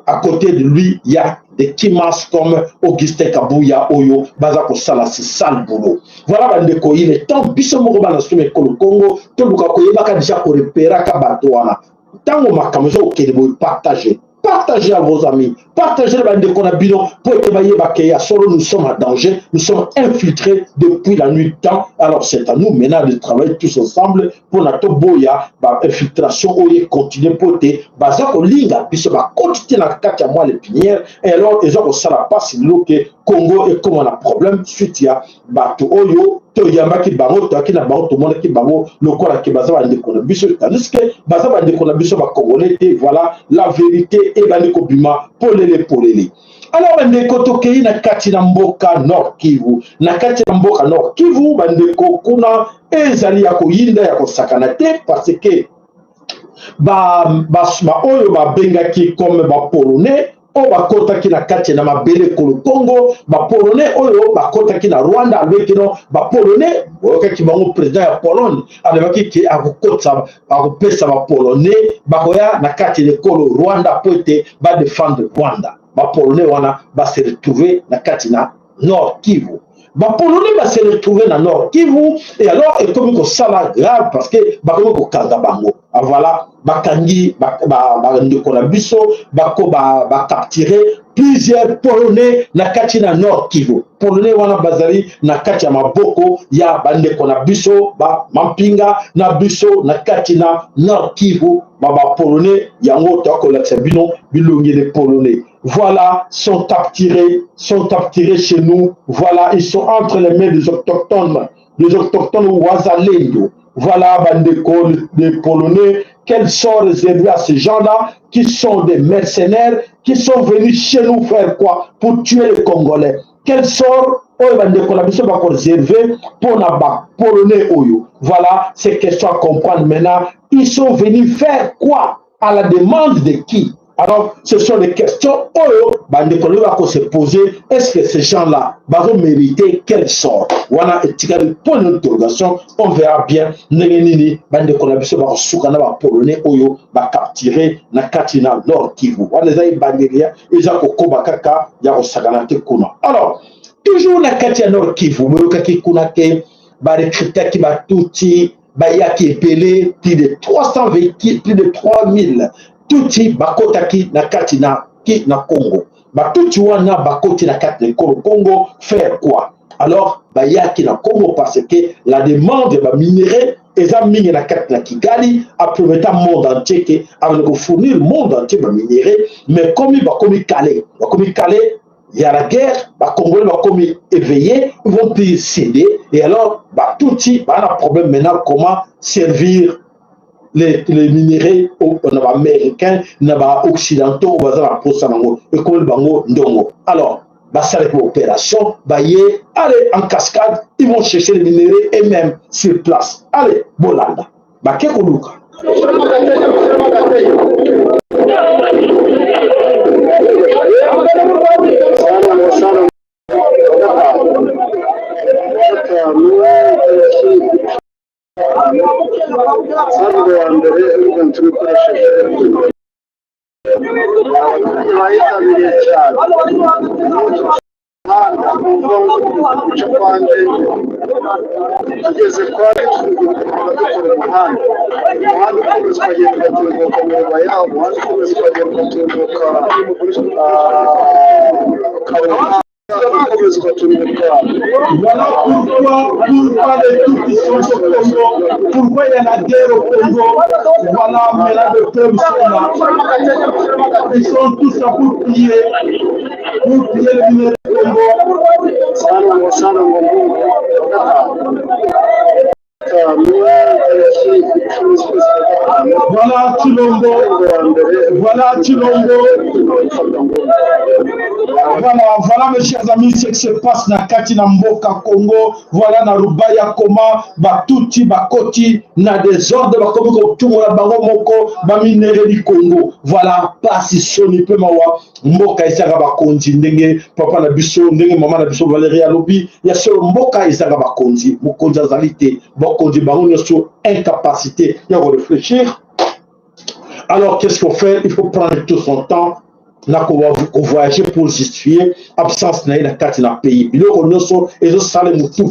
à côté de lui il y a des Kimas comme Augustin Kabuya oyo baza kosala ce sale boulot. Voilà bandeko, il est temps biso moko bana suma ekolo Congo toluka koyebaka déjà koreperaka bato wana ntango makambo eza kokende boye. Partager, partagez à vos amis, partagez na bandeko na bino po ete bayeba ke ya solo nous sommes en danger, nous sommes infiltrés depuis la nuit du temps. Alors c'est à nous maintenant de travailler tous ensemble mpona toboya bainfiltration oyo econtinue mpo ete baza kolinga biso bakoti te na kati ya moelle épinière. Et alors eza kosala mpasi lelo ke Congo ekóma na problème suite ya bato oyo toyambaki bango, toyaki na bango, tomonaki bango lokola ke baza bandeko na biso, tandis que baza bandeko na biso bacongolais te. Voilà la vérité ebandi kobima polele polele. Alors bandeko, tokei na kati na mboka Nord Kivu. Na kati na mboka Nord Kivu, bandeko, kuna ezali ya koyinda ya kosakana te parce que ba, ba, ba oyo babengaki comme bapolonais oyo bakotaki na kati na mabele ekolo Congo, bapolonais oyo bakotaki na Rwanda, alobaki no bapolonais oyokaki bango président ya Pologne alobaki ke akokotisa akopesa bapolonais bakoya na kati ya ekolo Rwanda mpo ete badefendre Rwanda. Bapolonais wana base retrouve na kati na Nord Kivu. Bapolonais base retrouve na Nord Kivu et alors ekomi kosala grave parce que bakomi kokanga bango. Voilà, bakangi bandeko na biso, bako bacapture plusieurs polonais na kati na Nord Kivu. Polonais wana bazali na kati ya maboko ya bandeko na biso bamampinga na biso na kati na Nord Kivu. Bapolonais yango toakolakisa bino bilongi les polonais. Voilà, sont capturés chez nous. Voilà, ils sont entre les mains des autochtones Wazalendo. Voilà, bandeko, les Polonais, quel sort réservé à ces gens-là qui sont des mercenaires, qui sont venus chez nous faire quoi? Pour tuer les Congolais. Quel sort oyo bandeko na biso bakoréserve mpona bapolonais oyo? Voilà, c'est question à comprendre maintenant. Ils sont venus faire quoi? À la demande de qui? Alors, ce sont des questions oyo bandeko na bako se poser. Est-ce que ces gens-là bazo mériter quel sort? Wana etikali point d'interrogation. On verra bien ndenge nini bandeko na biso bakosuka na bapolonais oyo bacapture na kati na Nord Kivu. Wana eza ebandeli, eza kokoba kaka ya kosakana te kuna. Alors, toujours na kati ya Nord Kivu, boyokaki kuna ke barecrutaki batutsi bayaki ebele, plus de 300 véhicules, plus de 3000 tutsi bakotaki na kati na, ki, na Congo. Batutsi wana bakoti na kati na ekolo Congo faire quoi? Alors bayaki na Congo parce que la demande ya baminerai eza mingi na kati na Kigali. Aprometa monde entier ke abandi kofournir monde entier baminerai, mais komi bakomi kale, bakomi kale il y a la guerre, Congolais bakomi éveillés, ils vont plus céder. Et alors, bah, tout de suite, bah, on a un problème maintenant, comment servir les minerais na baaméricain, na baoccidentaux oyo baza na posa nango, ekomeli bango ndongo. Alors basalaki baopération, baye, allez, en cascade, ils vont chercher les minerais et même sur place. Allez, bolanda, bake koluka. Sandro wa mbere urumva tubikoresheje bayitabiriye cyane umuhanda uva uca kwanjye tugeze kwa dukora umuhanda, umuhanda ukomeza ukagenda ugatunguka mu Rubaya, umuhanda ukomeza ukagenda ugatunguka Kabuga, ukomeza ugatunguka. Voilà pourquoi les Tutsis sont au Congo, pourquoi il y a la guerre au Congo. Voilà, maintenant le peuple sont là. Ils sont tous là pour piller le minerai du Congo. Salongo, Salongo Ngungu wa 5 tariki 10 z'ukwezi kwa 5. Voilà Tshilombo, wa mbere voilà Tshilombo. gufata ngo Voilà, voilà, mes chers amis, ce qui se passe na kati na mboka Congo. Voilà na Rubaya koma batuti bakoti na désordre, bakomi kotungola bango moko baminerais du Congo. Voilà, pasi, soni mpe mawa. Mboka ezanga bakonzi, ndenge papa na biso, ndenge mama na biso Valérie alobi ya solo, mboka ezanga bakonzi, mokonzi azali te, bakonzi bango nyonso incapacité ya koréfléchir. Alors, qu'est-ce qu'on fait? Il faut prendre tout son temps na kovoyager pour justifier absence na ye na kati na pays. Biloko nyonso ezosala motu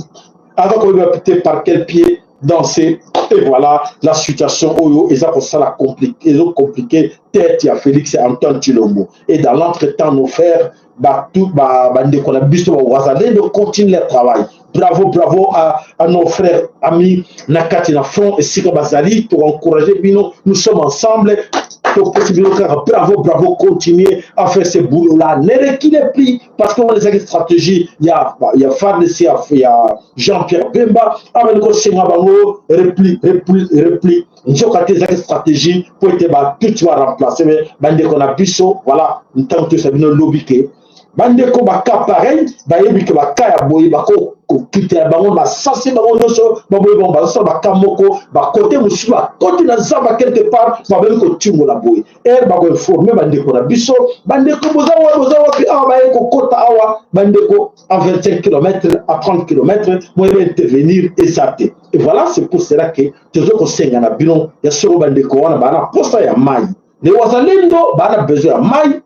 aza koyeba te par quel pied danser. Et voilà la situation oyo eza kosala compliqué, ezocompliquer tête ya Félix Antoine Tshilombo. Et dans l'entretemps, nos frères, bandeko na biso bawazalendo continue leur travail. Bravo, bravo à nos frères amis na kati na front esika bazali. Toencourager bino, nous sommes ensemble. Topesi bino kaka bravo, bravo, continuez à faire ce boulot là, ne reculez plus, parce que wana ezalaki stratégie ya FARDC, ya Jean-Pierre Bemba abandi kosenga bango repli, repli, repli. Nzoka te, ezalaki stratégie po ete batuti baremplace bandeko na biso. Voilà, ntango toyesa bino lobi ke bandeko baka pareil, bayebi ke baka ya boye bakokitela bango masasi, bango nyonso baboye, bango bazosala baka moko bakote mosusu, bakoti na zamba quelque part, baboyi kotimbola boye ere bakoinforme bandeko na biso: "Bandeko, boza wapi? Boza wapi awa?" Baye kokota awa, bandeko, à 25 km, à 30 km, moyeba intervenir eza te. Et voilà, c'est pour cela que tozo kosenga na bino ya solo, bandeko wana baa na posa ya mai, les wazalendo baa na besoin ya mai,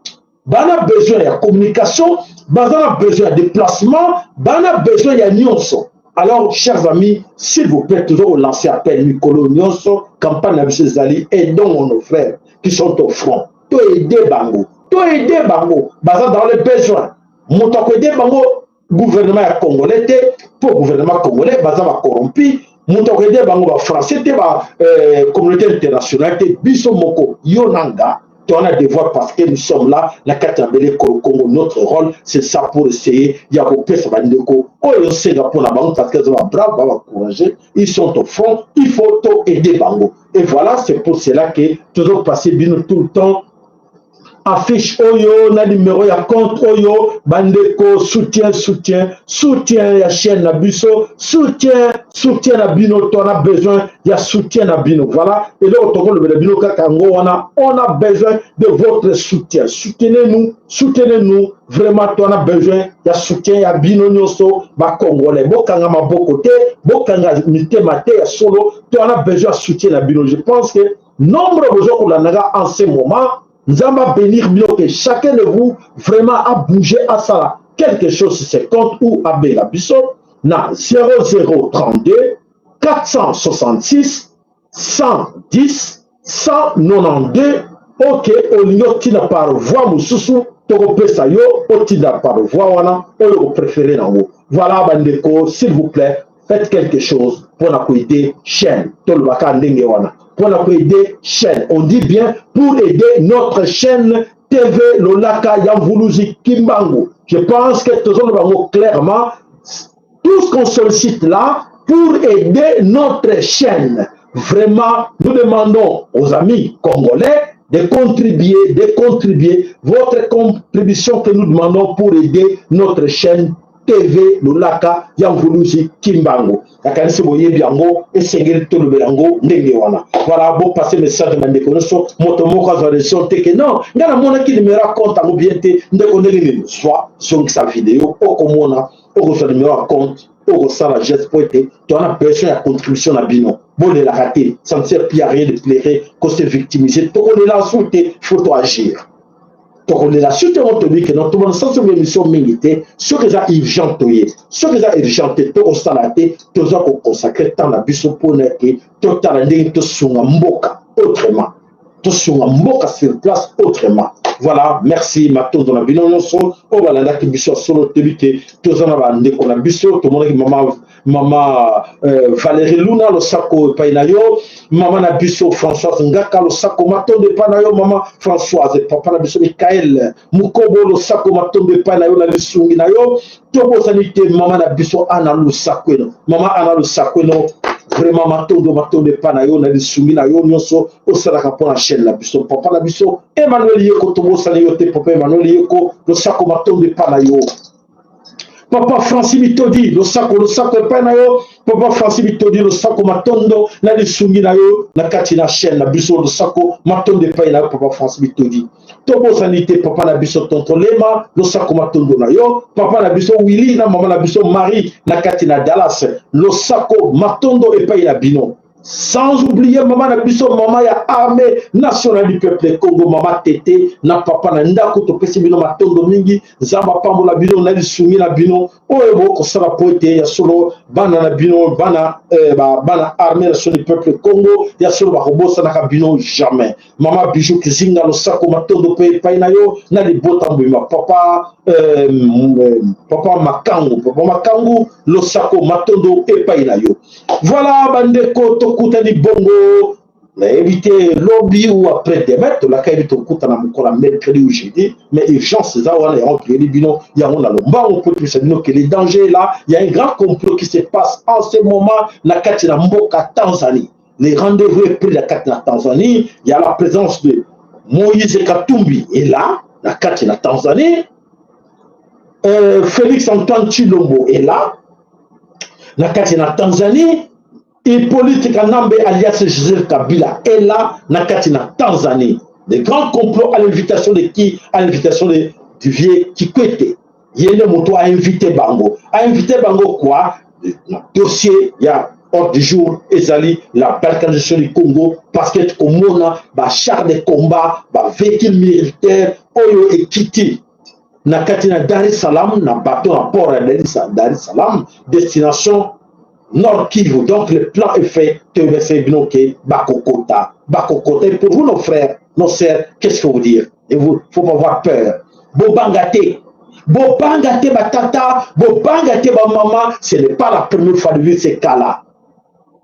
bana besoin ya communication, baza na besoin ya déplacement, bana besoin ya nyonso. Alors, chers amis, s'il vous plaît, toujours lancer appel mikolo nyonso, campagne na biso ezali aidons nos frères qui sont au front. Toaide bango, toaide bango, baza dans le besoin. Moto akoaide bango, gouvernement ya congolais te, mpo gouvernement congolais baza bacorrompi. Moto akoaide bango, bafrançais te, bacommunauté internationale te, biso moko, yo na nga, on a devoir, parce que nous sommes là na kati ya mbele Congo. Notre rôle, c'est ça, pour essayer ya kopesa bandeko oyo osenga mpona bango, parce que eza babrave, babacourage, ils sont au front, il faut to aider bango. Et voilà, c'est pour cela que tozopasser bino tout le temps affiche oyo na numéro ya compte oyo. Bandeko, soutien, soutien, soutien ya chaîne na biso, soutien, soutien na bino, to na besoin ya soutien na bino. Voilà eloko tokolobela bino kaka yango wana: on a besoin de votre soutien. Soutenez-nous, soutenez-nous vraiment, to na besoin ya soutien ya bino nyonso. Bacongolais, bokanga maboko te, bokanga mitema te, ya solo, to na besoin ya soutien na bino. Je pense que nombre bozo kolandaka en ce moment, Nzambe bénir bino, que chacun de vous vraiment a bougé à ça quelque chose sur ses comptes ou abenga biso na 0032 466 110 192. Ok, olingi otinda par voie mosusu, tokopesa yo otinda par voie wana oyo kopréféré nango. Voilà, bandeko, s'il vous plaît, faites quelque chose mpona koaider chaîne. Tolobaka ndenge wana, mpona koaider chaîne, on dit bien pour aider notre chaîne TV Lolaka ya Mvuluzi Kimbangu. Je pense que tozoloba yango clairement, tout ce qu'on sollicite là pour aider notre chaîne. Vraiment, nous demandons aux amis congolais de contribuer, de contribuer votre contribution que nous demandons pour aider notre chaîne TV Lolaka ya Mvuluzi Kimbangu. Nakanisi boyebi yango, esengeli tolobela yango ndenge wana. Voilà, bo passer message na ndeko nyonso, moto moko azwa leçon te ke non, ngai namonaki numéro ya compte yango bien te, ndeko ndenge nini? Soit zongisa video, okomona, okozwa numéro ya compte, okosala geste mpo ete toza na besoin ya contribution na bino. Bolelaka te, ça ne sert plus à rien de pleurer, ko se victimiser, tokolela su te, faut to agir. Tokolela surtout yango toyebi ke non, tobona sens oyo émission mingi te. Soki eza urgent toye, soki eza urgent te tokosala te. Toza koconsacre temps na biso mpona ete totala ndenge tosunga mboka autrement, tosunga mboka sur place autrement. Voilà, merci, matondo na bino nyonso oyo balandaki biso. Ya solo, toyebi ke toza na bandeko na biso. Tomonaki mama Valérie Luna, losako epai na yo. Mama na biso Françoise Ngaka, losako, matondo epai na yo mama Françoise. Papa na biso Mikael Mukobo, losako, matondo epai na yo na lisungi na yo. Tobosani te mama na biso Ana Lusakweno. Mama Ana Lusakweno, vraiment matondo, matondo epai na yo na lisungi na yo nyonso osalaka mpo na chaîne na biso. Papa na biso Emmanuel Yeko, tobosani yo te. Papa Emmanuel Yeko, losako, matondo epai na yo. Papa Francis Bitodi, losako, losako epai na yo. Papa Francis Bitodi, losako, matondo na lisungi na yo na kati na chaîne na biso. Losako, matondo epai na yo papa Francis Bitodi. Tobosani te papa na biso Tonton Lema, losako, matondo na yo. Papa na biso Willy na mama na biso Marie na kati na Dallas, losako, matondo epai na bino. Sans oublier mama na biso, mama ya Armée nationale du peuple Congo, mama Tete na papa na ndako, topesi bino matondo mingi. Nzambe apambola bino na lisungi na bino oyo bokosala po ete ya solo bana na bino, bana Armée nationale du peuple Congo, ya solo bakobosanaka bino jamais. Mama Bijou Kizinga, losako, matondo mpe epai na yo na libota mobimba. Papa Makangu, papa Makangu, losako, matondo epai na yo. Voilà bandeko, tokutani bongo, nayebi te, lobi ou après demain. Tolaka yebi tokutana mokolo ya mercredi ou jeudi, mais urgence eza wana, yango toyebi bino yango na lombango mpo tobisa bino ke le danger est là. Il y a un grand complot qui se passe en ce moment na kati na mboka Tanzanie. Le rendez-vous est pris na kati na Tanzanie. Il y a la présence de Moïse Katumbi est là na kati na Tanzanie, Félix Antoine Tshilombo est là na kati na Tanzanie, Hippolyte Kanambe alias Joseph Kabila est là na kati na Tanzanie. Le grand complot, à l'invitation de qui? À l'invitation du vieux Kikwete. Ye nde moto a invité bango. A invité bango quoi? Dossier ya ordre du jour ezali la balkanisation du Congo, parce que komona ba chars de combat, ba véhicules militaires oyo ekiti na kati na Dar es Salaam, na bateau na port ya Dar es Salaam, destination Nord Kivu. Donc le plan est fait. Toyebisa bino ke bakokota, bakokota. Et pour vous, nos frères, nos sœurs, qu'est-ce qu'il faut vous dire? Et vous, faut pas avoir peur. Bobanga te, bobanga te batata, bobanga te bamama. Ce n'est pas la première fois de vivre ces cas-là.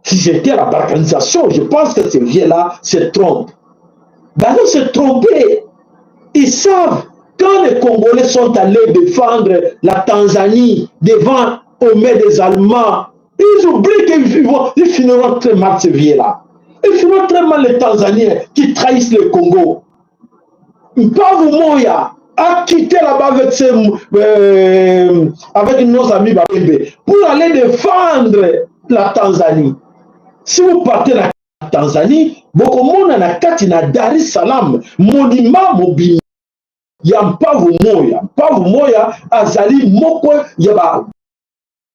Si j'étais à la balkanisation, je pense que ces vieux-là se trompent. Bazo se tromper. Ils savent, quand les Congolais sont allés défendre la Tanzanie devant aux mains des Allemands, ils oublient qu'ils finiront très mal, ces vieux-là. Ils finiront très mal, les Tanzaniens qui trahissent le Congo. Mpavu Moya a quitté là-bas avec nos amis Babembe pour aller défendre la Tanzanie. Si vous partez la Tanzanie, bokomona na kati na Dar es Salaam monument mobimba ya Mpavu Moya. Mpavu Moya azali moko ya ba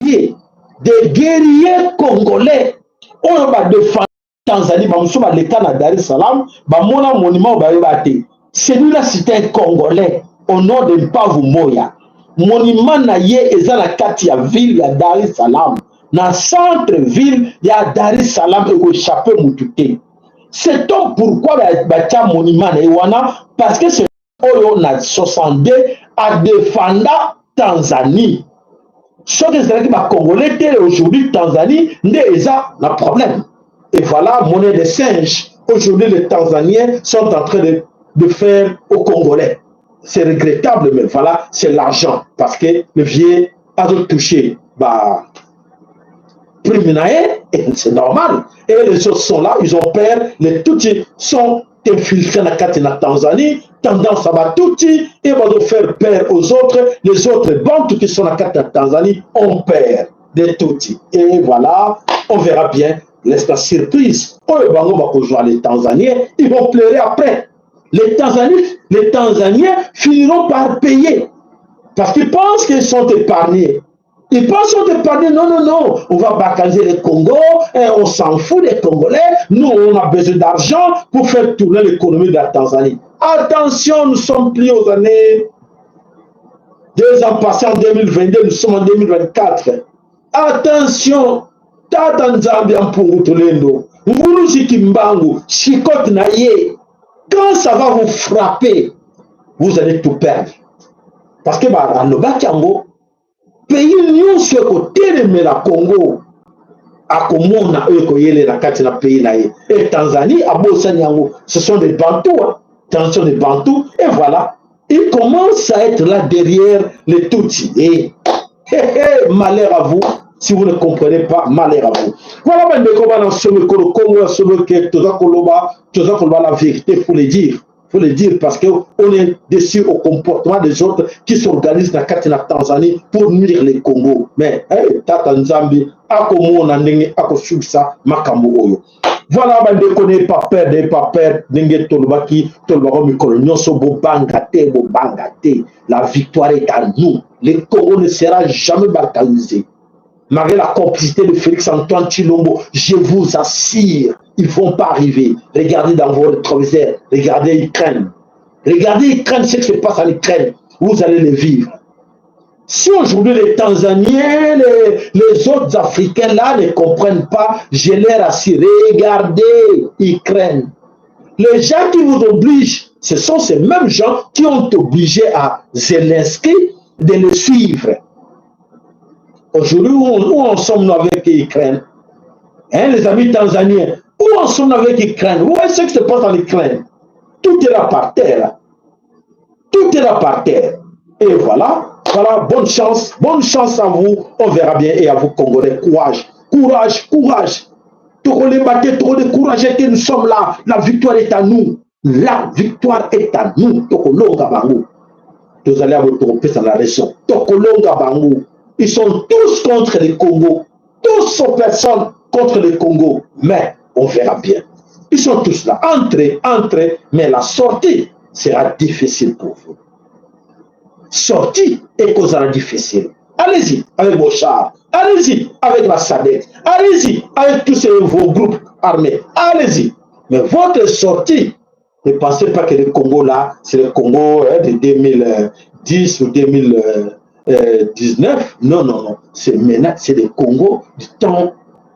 des guerriers congolais oyo badefendre Tanzanie. Bamosusu baleka na Dar es Salaam, bamona monument oyo, bayeba te. Celui-là, c'est un Congolais au nom de Mpavu Moya. Monument na ye eza na kati ya ville ya Dar es Salaam, na centre ville ya Dar es Salaam, ekoéchappe mutu te. C'est homme, pourquoi batia monument na ye wana? Parce que c'est oyo na 62 adefanda Tanzanie. Soki ezalaki bacongolais te, aujourd'hui Tanzanie nde eza na problème. Et voilà, monnaie de singe, aujourd'hui les Tanzaniens sont en train de faire aux Congolais. C'est regrettable, mais voilà, c'est l'argent, parce que le vieux a touché ba Prime na ye, c'est normal. Et les autres sont là, ils ont peur. Les Tutsis sont infiltrés na kati na Tanzanie, tendance à Batutsi, et va faire peur aux autres. Les autres Bantous qui sont na kati na Tanzanie ont peur des Tutsis. Et voilà, on verra bien. Laisse la surprise. Oyo bango bakozwa les Tanzaniens, ils vont pleurer après. Les Tanzaniens finiront par payer. Parce qu'ils pensent qu'ils sont épargnés. Ils pensent qu'ils sont épargnés. Non, non, non. On va balkaniser le Congo. Et on s'en fout des Congolais. Nous, on a besoin d'argent pour faire tourner l'économie de la Tanzanie. Attention, nous sommes plus aux années 2 ans passés en 2022, nous sommes en 2024. Attention, Tata Nzambi Mpungu Tulendo, Mvuluzi Kimbangu, Chikote na ye, quand ça va vous frapper, vous allez tout perdre. Parce que bah, alobaki yango, pays nyonso ekotelemela Congo akomona oyo ekoyelela kati na pays na ye. E Tanzanie abosani yango, ce sont des Bantous, hein. Ce sont des Bantous, et voilà, ils commencent à être là derrière les Tutsis. Et hey, hey, malheur à vous si vous ne comprenez pas, malheur à vous. Voilà, bandeko bana somi kolo Kongo ya solo ke toza koloba, toza koloba la vérité, faut le dire. Faut le dire parce que on est déçu au comportement des autres qui s'organisent na kati na Tanzanie pour nuire le Congo. Mais hey, Tata Nzambi akomona ndenge akosukisa makambo oyo. Voilà, bandeko, n'ayez pas peur, n'ayez pas peur. Ndenge tolobaki, tolobaka mikolo nyonso, bobanga te, bobanga te. La victoire est à nous. Le Congo ne sera jamais balkanisé. Malgré la complicité de Félix Antoine Tshilombo, je vous assure, ils ne vont pas arriver. Regardez dans vos rétroviseurs, regardez Ukraine. Regardez Ukraine, ce qui se passe en Ukraine, vous allez le vivre. Si aujourd'hui les Tanzaniens, les autres Africains là ne comprennent pas, je leur assure, regardez Ukraine. Les gens qui vous obligent, ce sont ces mêmes gens qui ont obligé à Zelensky de le suivre. Aujourd'hui, où en sommes-nous avec l'Ukraine? Hein, les amis tanzaniens, où en sommes-nous avec l'Ukraine? Où est-ce qui se passe en Ukraine? Tout est là par terre. Tout est là par terre. Et voilà, voilà, bonne chance à vous. On verra bien. Et à vous, Congolais, courage, courage, courage. Trop les battre, trop décourager que nous sommes là. La victoire est à nous. La victoire est à nous. Tokolonga bango. Tozali à la raison. Tokolonga bango. Ils sont tous contre le Congo. Tous sont personnes contre le Congo. Mais on verra bien. Ils sont tous là. Entrez, entrez. Mais la sortie sera difficile pour vous. Sortie et causera difficile. Allez-y avec vos chars. Allez-y avec la SADC. Allez-y avec tous ces, vos groupes armés. Allez-y. Mais votre sortie, ne pensez pas que le Congo là, c'est le Congo, hein, de 2010 ou 2019. Non, non, non. C'est maintenant, c'est le Congo du temps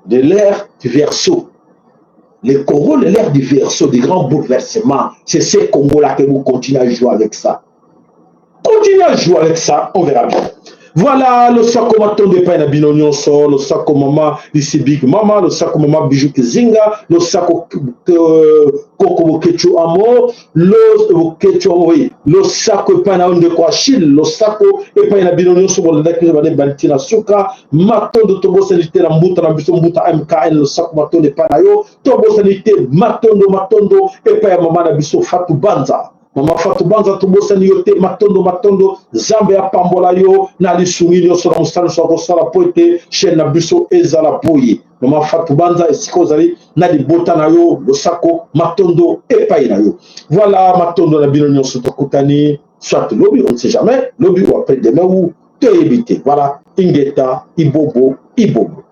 de l'ère du Verseau. Le Congo de l'ère du Verseau, des grands bouleversements. C'est ce Congo-là que vous continuez à jouer avec ça. Continuez à jouer avec ça, on verra bien. Voilà, losako matondo epai na bino nyonso, losako mama Lisi Big Mama, losako mama Bijou Kizinga, losako Koko Bokechu Amo, lo Bokechu Amo, oui, losako epai na ndeko Achille, losako epai na bino nyonso bolandaki biso bane banti na suka. Matondo tobosani te na mbuta na biso, mbuta MKN, losako matondo epai na yo. Tobosani te matondo, matondo epai ya mama na biso Fatou Banza. Mama Fatou Banza, tobosani yo te. Matondo, matondo, Nzambe apambola yo na lisungi nyonso na mosala nyonso akosala po ete chaîne na biso ezala boye. Mama Fatou Banza, esika ozali na libota na yo, losako matondo epai na yo. Voilà, matondo na bino nyonso. Tokutani soit lobi, on ne sait jamais, lobi ou après demain ou toyebi te. Voilà, ingeta, ibobo, ibobo.